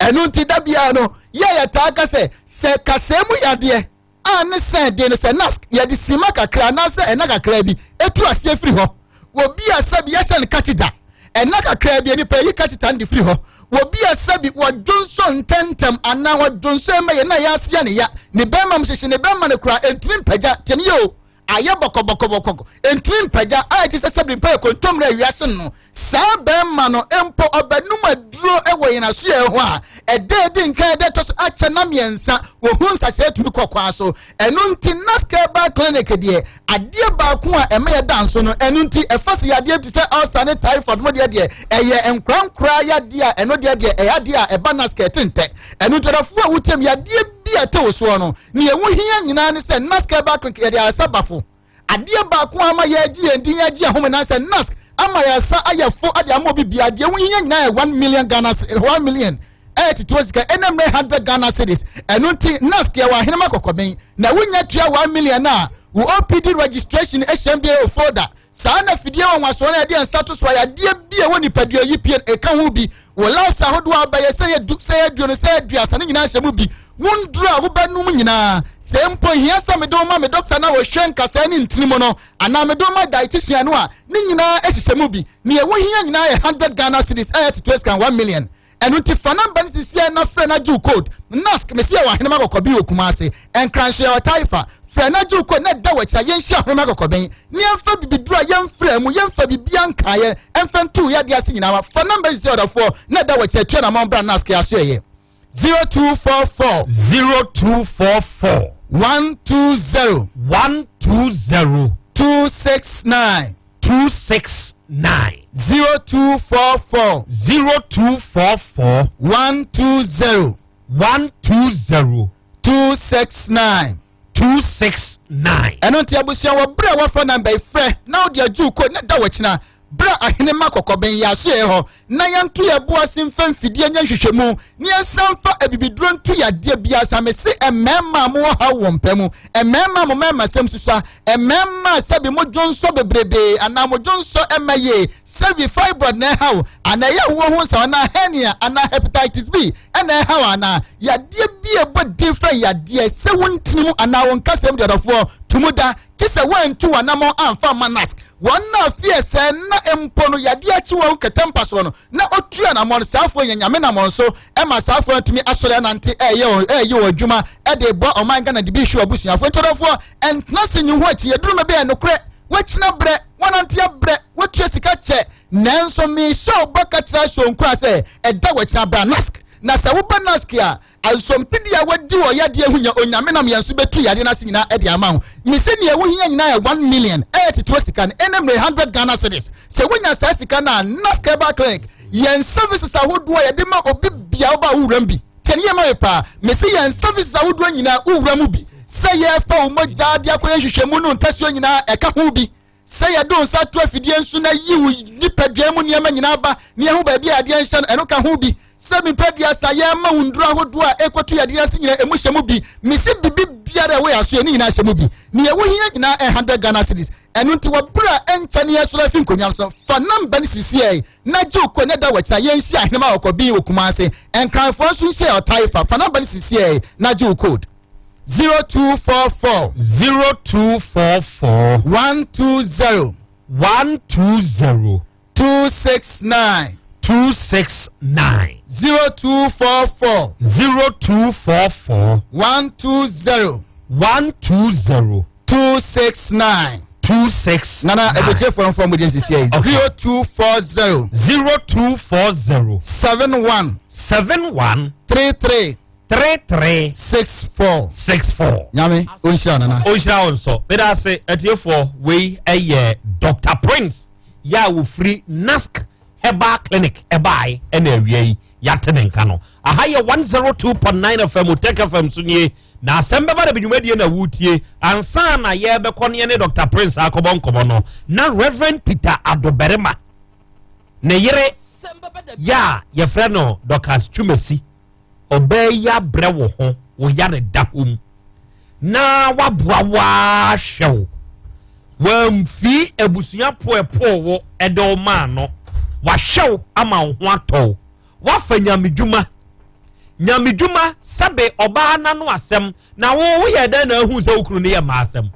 Ɛno nti da biara no yɛ yɛtaa ka sɛ sɛ kasɛɛ mu yadeɛ a ne sɛn den no sɛ NASC yɛde sima kakra anaasɛ ɛna kakra bi etu aseɛ firi hɔ. Obi a sɛbi yɛhyɛ no katita ɛna kakra bi nipa yi katita no de firi hɔ. Obi a sɛbi wɔdwonsɔ ntɛntɛm anaa wɔdwonsɔ ɛma yɛ na yɛ aseɛ ne ya ne bɛrima mu hyehye ne bɛrima no koraa ntumi mpagya tiɛ ne yɛ o ayɛ bɔkɔbɔkɔbɔkɔ ntumi mpagya ayɛ te sɛ sɛbi mpa yɛ kontomire awiase no. Saa bɛrima no mpo ɔbɛnom aduro wɔ yɛn asoɛe ho a, ɛda adi nkan ɛda ɛtɔ so akyɛ na mmiɛnsa wɔhu nsakyeraɛ tumi kɔ kwan so. Ɛno nti Nask Herbal Clinic deɛ adeɛ baako a ɛma yɛda nso no, ɛno nti ɛfa sɛ yadeɛ bi te sɛ ulcer ne typhoid mo deɛ deɛ ɛyɛ nkorankoraa yadeɛ a ɛno deɛ deɛ ɛyɛ adeɛ a ɛba Nask ɛte ntɛ. Ɛno nti ɔdɔfoɔ a wotiam yadeɛ bi a ɛte wo soɔ no, nea ɛho hia nyinaa ne sɛ Nask Herbal Clinic yɛde ayaresa bafo. Adeɛ baako a ama yɛagye yɛn din agye ahome na sɛ NASC ama yɛn asa ayɛ fo de ama obi biara deɛ wohia nyinaa yɛ 1 million Ghana 1 million ɛyɛ titiro sika ɛna mmerɛ 100 Ghana cedis. Ɛno nti NASC yɛwɔ ahenema kɔkɔben na wonya tua 1 million a wo OPD registration ɛhyɛn bi ɛwɔ folder. Saa na fidie nwanwasoɔ no a yɛde yɛn nsa to so a yadeɛ bi a ɛwɔ nipadua yi pie ɛka ho bi wɔ labs ahodoɔ a bɛyɛ sɛ yɛ du sɛ yɛ aduonu sɛ yɛ aduasa ne nyinaa hyɛ mu bi. Wo nnuro a wobɛnom nyinaa sɛ mpo hia sɛ mede wo ma me dɔkta na wɔhwɛ nkasɛɛ ne ntini mu no anaa mede wo ma dietitian no a ne nyinaa hyehyɛ mu bi. Nea ɛwɔ hia nyinaa yɛ 100 Ghana cedis ɛyɛ tete sika 1 million. Ɛno nti fa namba no sisiɛ na frɛ na gye wo code. NASC mesi yɛ wɔ Ahenema Kɔkɔben wɔ Kumase. Nkranhyɛ yɛ wɔ Taifa. Frɛ na gye wo code na ɛda wɔ akyiri a yɛnhyia Ahenema Kɔkɔben na yɛmfa bibiduro a yɛmfrɛ mu yɛmfa bibia nkaeɛ ɛmfa ntu yadeɛ ase nyinaa ma. Fa namba no sisiɛ ɔdɔfoɔ na ɛda wɔ akyiri a tua na mɔmbra NASC yɛ aso ɛyɛ 0244 0244 120 120 269 269 0244 0244 120 120 269 269. Ɛno nti abusua wɔ berɛ a wɔfa namba yi frɛ na wode agye wo code na da wɔkyina berɛ a Ahenema Kɔkɔben yɛ asoɛeɛ hɔ na yɛnto yɛ bo ase mfa mfidie nyɛ nhwehwɛmu na yɛnsan mfa abibiduro nto yadeɛ biara sa. Mese mmarima a mowɔ haw wɔ mpa mu, mmarima a mo mmarima sɛm susua, mmarima a sɛbi mo dwonsɔ bebrebee anaa mo dwonsɔ ɛmma yie, sɛbi fibroid na ɛhaw anaa ɛyɛ awoɔ ho nsaw anaa hernia anaa hepatitis B ɛna ɛhaw anaa yadeɛ bi a ɛbɔ din frɛ yadeɛ sɛ wo ntini mu anaa wo nkasɛm deɛ ɔdɔfoɔ to mu da gye sɛ woantu w'anammɔn amfa amma NASC. Wɔn a afie sɛɛ na mpo no yadeɛ akyi wɔn kɛtɛ mpa soɔ no na ɔtu anammɔn no, saa afoɔ nya Nyame nam wɔn so ma saa afoɔ no atumi asɔre anante ɛreyɛ ɛreyɛ wɔn adwuma ɛde bɔ ɔman Ghana de bi hwɛ abusuafoɔ. Nti ɔdɔfoɔ ɛntena se nyi ho akyi, yɛduru mɛ bɛyɛ nokorɛ, woakyina berɛ, woanante abrɛ, woatua sika kyɛ, nanso mehyɛ wo bɔ ka kyerɛ ahyɛ wo nkuran sɛ ɛda wakyina bra NASC. Na sɛ woba NASC a, Nsompidi a wadi wɔ yadeɛ ho nya Onyame nam yɛn so bɛtu yadeɛ no ase nyinaa de ama wo. Mese nea wohia nyinaa yɛ 1 million, ɛyɛ tetewa sika no, ɛne mmere 100 Ghana cedis. Sɛ wonya saa sika no a, Nask Herbal Clinic, yɛn services ahodoɔ a yɛde ma obi bia woba a wowuram bi. Tie ne yie ma me paa. Mese yɛn services ahodoɔ nyinaa wowura mu bi. Sɛ yɛfa wo mogya de akɔyɛ nhwehwɛmu no ntasuo nyinaa ɛka ho bi. Sɛ yɛde wo nsa to afidie nso na yi wo nipadua mu nneɛma nyinaa ba na yɛhu baabi a adeɛ nhyɛ no, ɛno ka ho bi. Sɛ nipadua sa yɛma wo nnuro ahodoɔ a ɛkɔto yadeɛ ase nyinaa ɛmu hyɛ mu bi. Mese bibi biara ɛwɔ yɛ aso yɛ ne nyinaa hyɛ mu bi. Nea ɛwo hia nyinaa ɛ 100 Ghana cedis. Ɛno nti wɔ berɛ a ɛnkyɛ ne yɛsɔre afi nkonnwa no so, fa namba no sisiɛ na gye wo kɔ ne da wɔkyena yɛnhyia Ahenema wɔ Kɔbin wɔ Kumase. Nkranfoɔ nso nhyia Ɔtaifa. Fa namba no sisiɛ na gye wo code. 0244 0244 120 120 269 269 0244 0244 120 120 269 26 Nana ebotiefoɔ no fɔm mo de nsisi yɛ 0240 0240 71 71 33 33 64 64. Nyame ɔnhyira nana. Ɔnhyira wo nso. Meda ase atiefoɔ. Wei ɛyɛ Dr Prince yɛ a wɔfiri Nask Herbal Clinic ɛbae ɛna awia yi yɛate ne nka no. Aha yɛ 102.9 FM, Otec FM so nie, na asɛm bɛba da bidwumadie na wotie. Ansa na yɛbɛkɔ ne yɛne Dr Prince akɔbɔ nkɔmmɔ no, na Reverend Peter Adobarima ne yere yɛ a yɛfrɛ no Dorcas Twumasi, ɔbaa yi abrɛ wo ho, wo yare da hɔ mu na waboa wo ahwɛ wo, wamfi abusua poɛpoɔ wo ɛde wo maa no, wahwɛ wo ama wo ho atɔ wo, wafa nyamedwuma nyamedwuma sɛbe ɔbaa n'ano asɛm na wo woyɛ dɛn na ahu sɛ wo kunu no yɛ mmaa asɛm?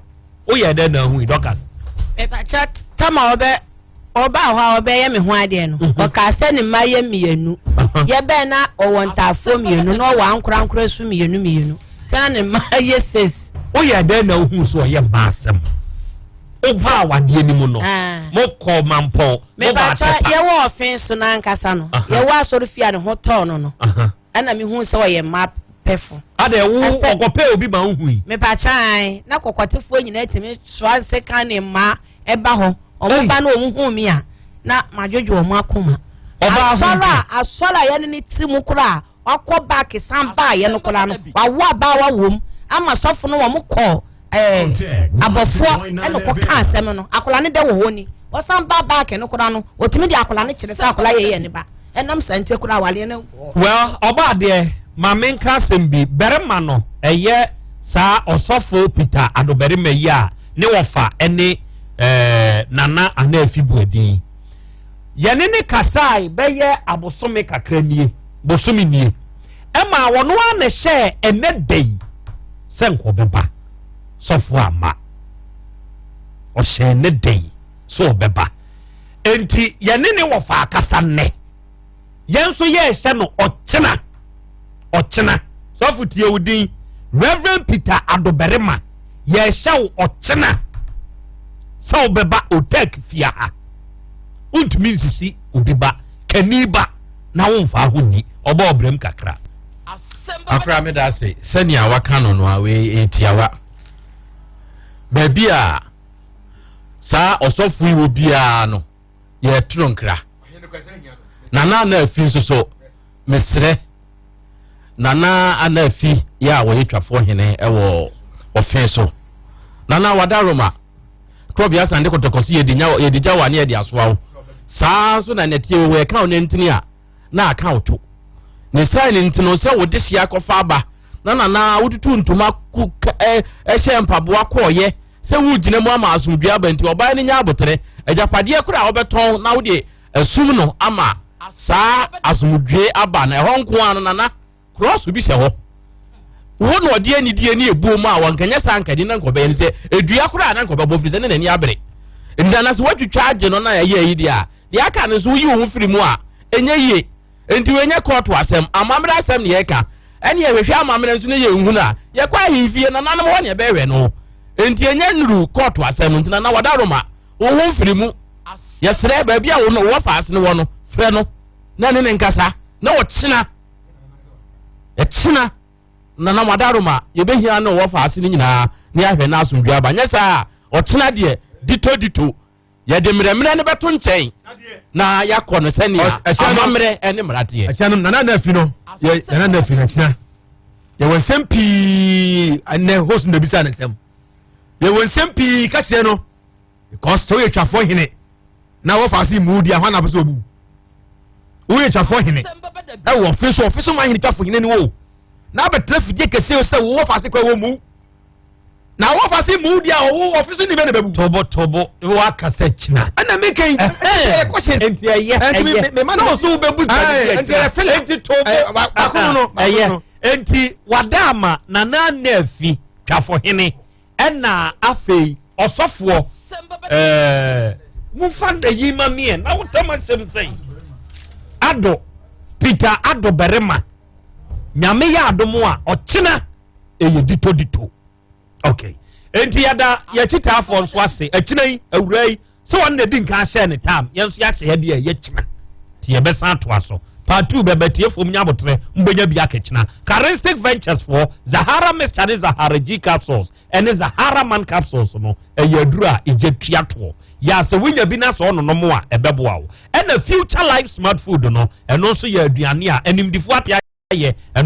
Woyɛ dɛn na ahu yi, Dorcas? Mepakyɛ, tama ɔbɛ ɔbaa hɔ a ɔbɛyɛ me ho adeɛ no, ɔkaa sɛ ne mma yɛ mmienu. Yɛbɛn na ɔwɔ ntaafoɔ mmienu na ɔwɔ ankorankora so mmienu mmienu, tena ne mma yɛ six. Woyɛ dɛn na ahu sɛ ɔyɛ mmaa asɛm? Woba awadeɛ no mu no, mokɔ Mampɔn, moba Mepakyɛ, Atepa. Yɛwɔ ɔfen so n'ankasa no, yɛwɔ asɔre fie a ne ho tɔɔ no, ɛna mehu sɛ ɔyɛ mma pɛfo. Adɛ wo ɔkɔpɛ obi ma wohu yi? Mepakyan na kɔkɔtefoɔ nyinaa tumi soa sekan ne mmaa ɛba hɔ. Ɔmo ba na ɔmo hu mi a, na madwodwo ɔmo akoma. Ɔbaa ho Asɔre a asɔre a yɛne ne ti mu koraa, wakɔ back san baa yɛ no koraa no, wawo abaawa wom ama sɔfo no. Wɔn kɔ abɔfoɔ ɛna kɔ ka asɛm no, akwadaa no dɛ wɔ hɔ ni. Wɔsan ba back no koraa no, otumi de akwadaa no kyerɛ sɛ akwadaa yɛ yɛ ne ba. Ɛnam saa nti koraa awareɛ no. Well, ɔba adeɛ, ma menka asɛm bi. Barima no ɛyɛ saa ɔsɔfo Peter Adobarima yi a ne wɔfa ne Nana Anaafi Buadin, yɛne ne kasae bɛyɛ abosome kakra nie, bosome nie, ɛma wɔno a na hyɛɛ ɛnɛ da yi sɛ nkɔbɛba. Sɔfo ama ɔhyɛ ne da yi sɛ ɔbɛba, enti yɛne ne wɔfa akasa nnɛ. Yɛn nso yɛrehyɛ no ɔkyena ɔkyena. Sɔfo, tie wo din, Reverend Peter Adobarima, yɛrehyɛ wo ɔkyena sɛ wobɛba Otec fie ha. Wontumi nsisi obi ba kani ba na womfa ho nni ɔbɔ ɔbrɛm kakra. Akora, meda ase. Sɛnea waka no a, wei ɛtiawa. Baabi a saa ɔsɔfo yi wɔ biara no, yɛtoro nkra Nana Ana Afi nso so. Mesrɛ Nana Ana Afi yɛ a wɔyɛ twafoɔ hene ɛwɔ ɔfe so, Nana wada Roma trɔbi asan de kɔtɔkɔ so, yɛde nya yɛde gya wa ne yɛde asoa wo saa nso na nɛteɛ wɔ yɛka wo nantini a na aka wo to ne saa ne nti no sɛ wode hyia akɔfa aba na nana wotutu ntoma ku ɛ ɛhyɛ mpaboa kɔɔyɛ sɛ wogyina mu ama asomdwe aba. Nti ɔbaa no nya abotere, agyapadeɛ koraa a wɔbɛtɔn na wode asum no ama saa asomdwe aba no. Ɛhɔ nko ara no, nana cross bi hyɛ hɔ wo na ɔde anidie ne ebuo mu a wɔnkanyɛ saa nkadi na nkɔbɛyɛ no sɛ edua koraa na nkɔbɛbɔ firi sɛ ne n'ani abere. Nti nana, sɛ woatwitwa agye no na ɛyɛ yi deɛ a, deɛ aka no nso woyi wo ho firi mu a ɛnyɛ yie. Nti wɔnyɛ kɔɔto asɛm, amammerɛ asɛm ne yɛka. Ɛne yɛhwehwɛ amammerɛ nso ne yɛnhunu a, yɛkɔ ahemfie nananom hɔ ne yɛbɛhwɛ no. Nti ɛnyɛ nnuru kɔɔto asɛm. Nti nana wɔda Roma, wo ho mfiri mu. Yɛsrɛ, baabi a wo no wɔ faase no wɔ no, frɛ no na ne nkasa na ɔkyena ɛkyena. Nana wada Roma, yɛbɛhia ne wɔ faase no nyinaa ne yɛahwɛ no asomdwe aba. Nyɛ saa a, ɔkyena deɛ dito dito, yɛde mmerɛmmerɛ no bɛto nkyɛn na yɛakɔ no sɛnea amammerɛ ne mmarateɛ. Ɛkyɛn no, nana na afi no yɛ nana na afi no ɛkyina. Yɛwɔ nsɛm pii ɛnɛ host na ebisa ne nsɛm. Yɛwɔ nsɛm pii ka kyerɛ no because sɛ woyɛ twafoɔ hene na wɔfa ase mu di ahɔ na apɛ sɛ obu woyɛ twafoɔ hene ɛwɔ ɔfe so, ɔfe so ma hene twafo hene ni wo na abɛtena fidie kɛseɛ sɛ wowɔ fa ase kɔ ɛwɔ mu na wɔfa se mu di a ɔwɔ ɔfe so ni bɛ na bɛbu. Tobo tobo, waka sɛ kyina. Ɛna mi kɛn ɛyɛ questions. Nti ɛyɛ ɛyɛ mɛ na ɔso wobɛbu sa ne nti ɛyɛ fila. Nti tobo baako no ɛyɛ. Nti wada ama Nana Anaafi twafohene, ɛna afei ɔsɔfoɔ momfa nda yi ma miɛ na wotam ahyɛm sɛn Ado Peter Ado Barima. Nyame yɛ adom a, ɔkyena ɛyɛ dito dito. Okay, nti yɛda yɛkyitaafoɔ nso ase. Akyina yi awura yi sɛ wɔn na di nka ahyɛ ne tam, yɛn nso yɛahyɛ yɛ deɛ ɛyɛ kyina, nti yɛbɛsan atoa so. Part 2 bɛbɛ tiefoɔ mu nya abotrɛ mbɛnya bi akɛkyena. Charistic Ventures foɔ Zahara mixture ne Zahara G capsules ɛne Zahara man capsules no ɛyɛ aduro a ɛgya tua toɔ yɛ asɛ wonya bi na sɛ ɔnonom a ɛbɛboa wo. Ɛna Future Life Smart Food no, ɛno nso yɛ aduane a animdifoɔ ate ayɛ ɛno.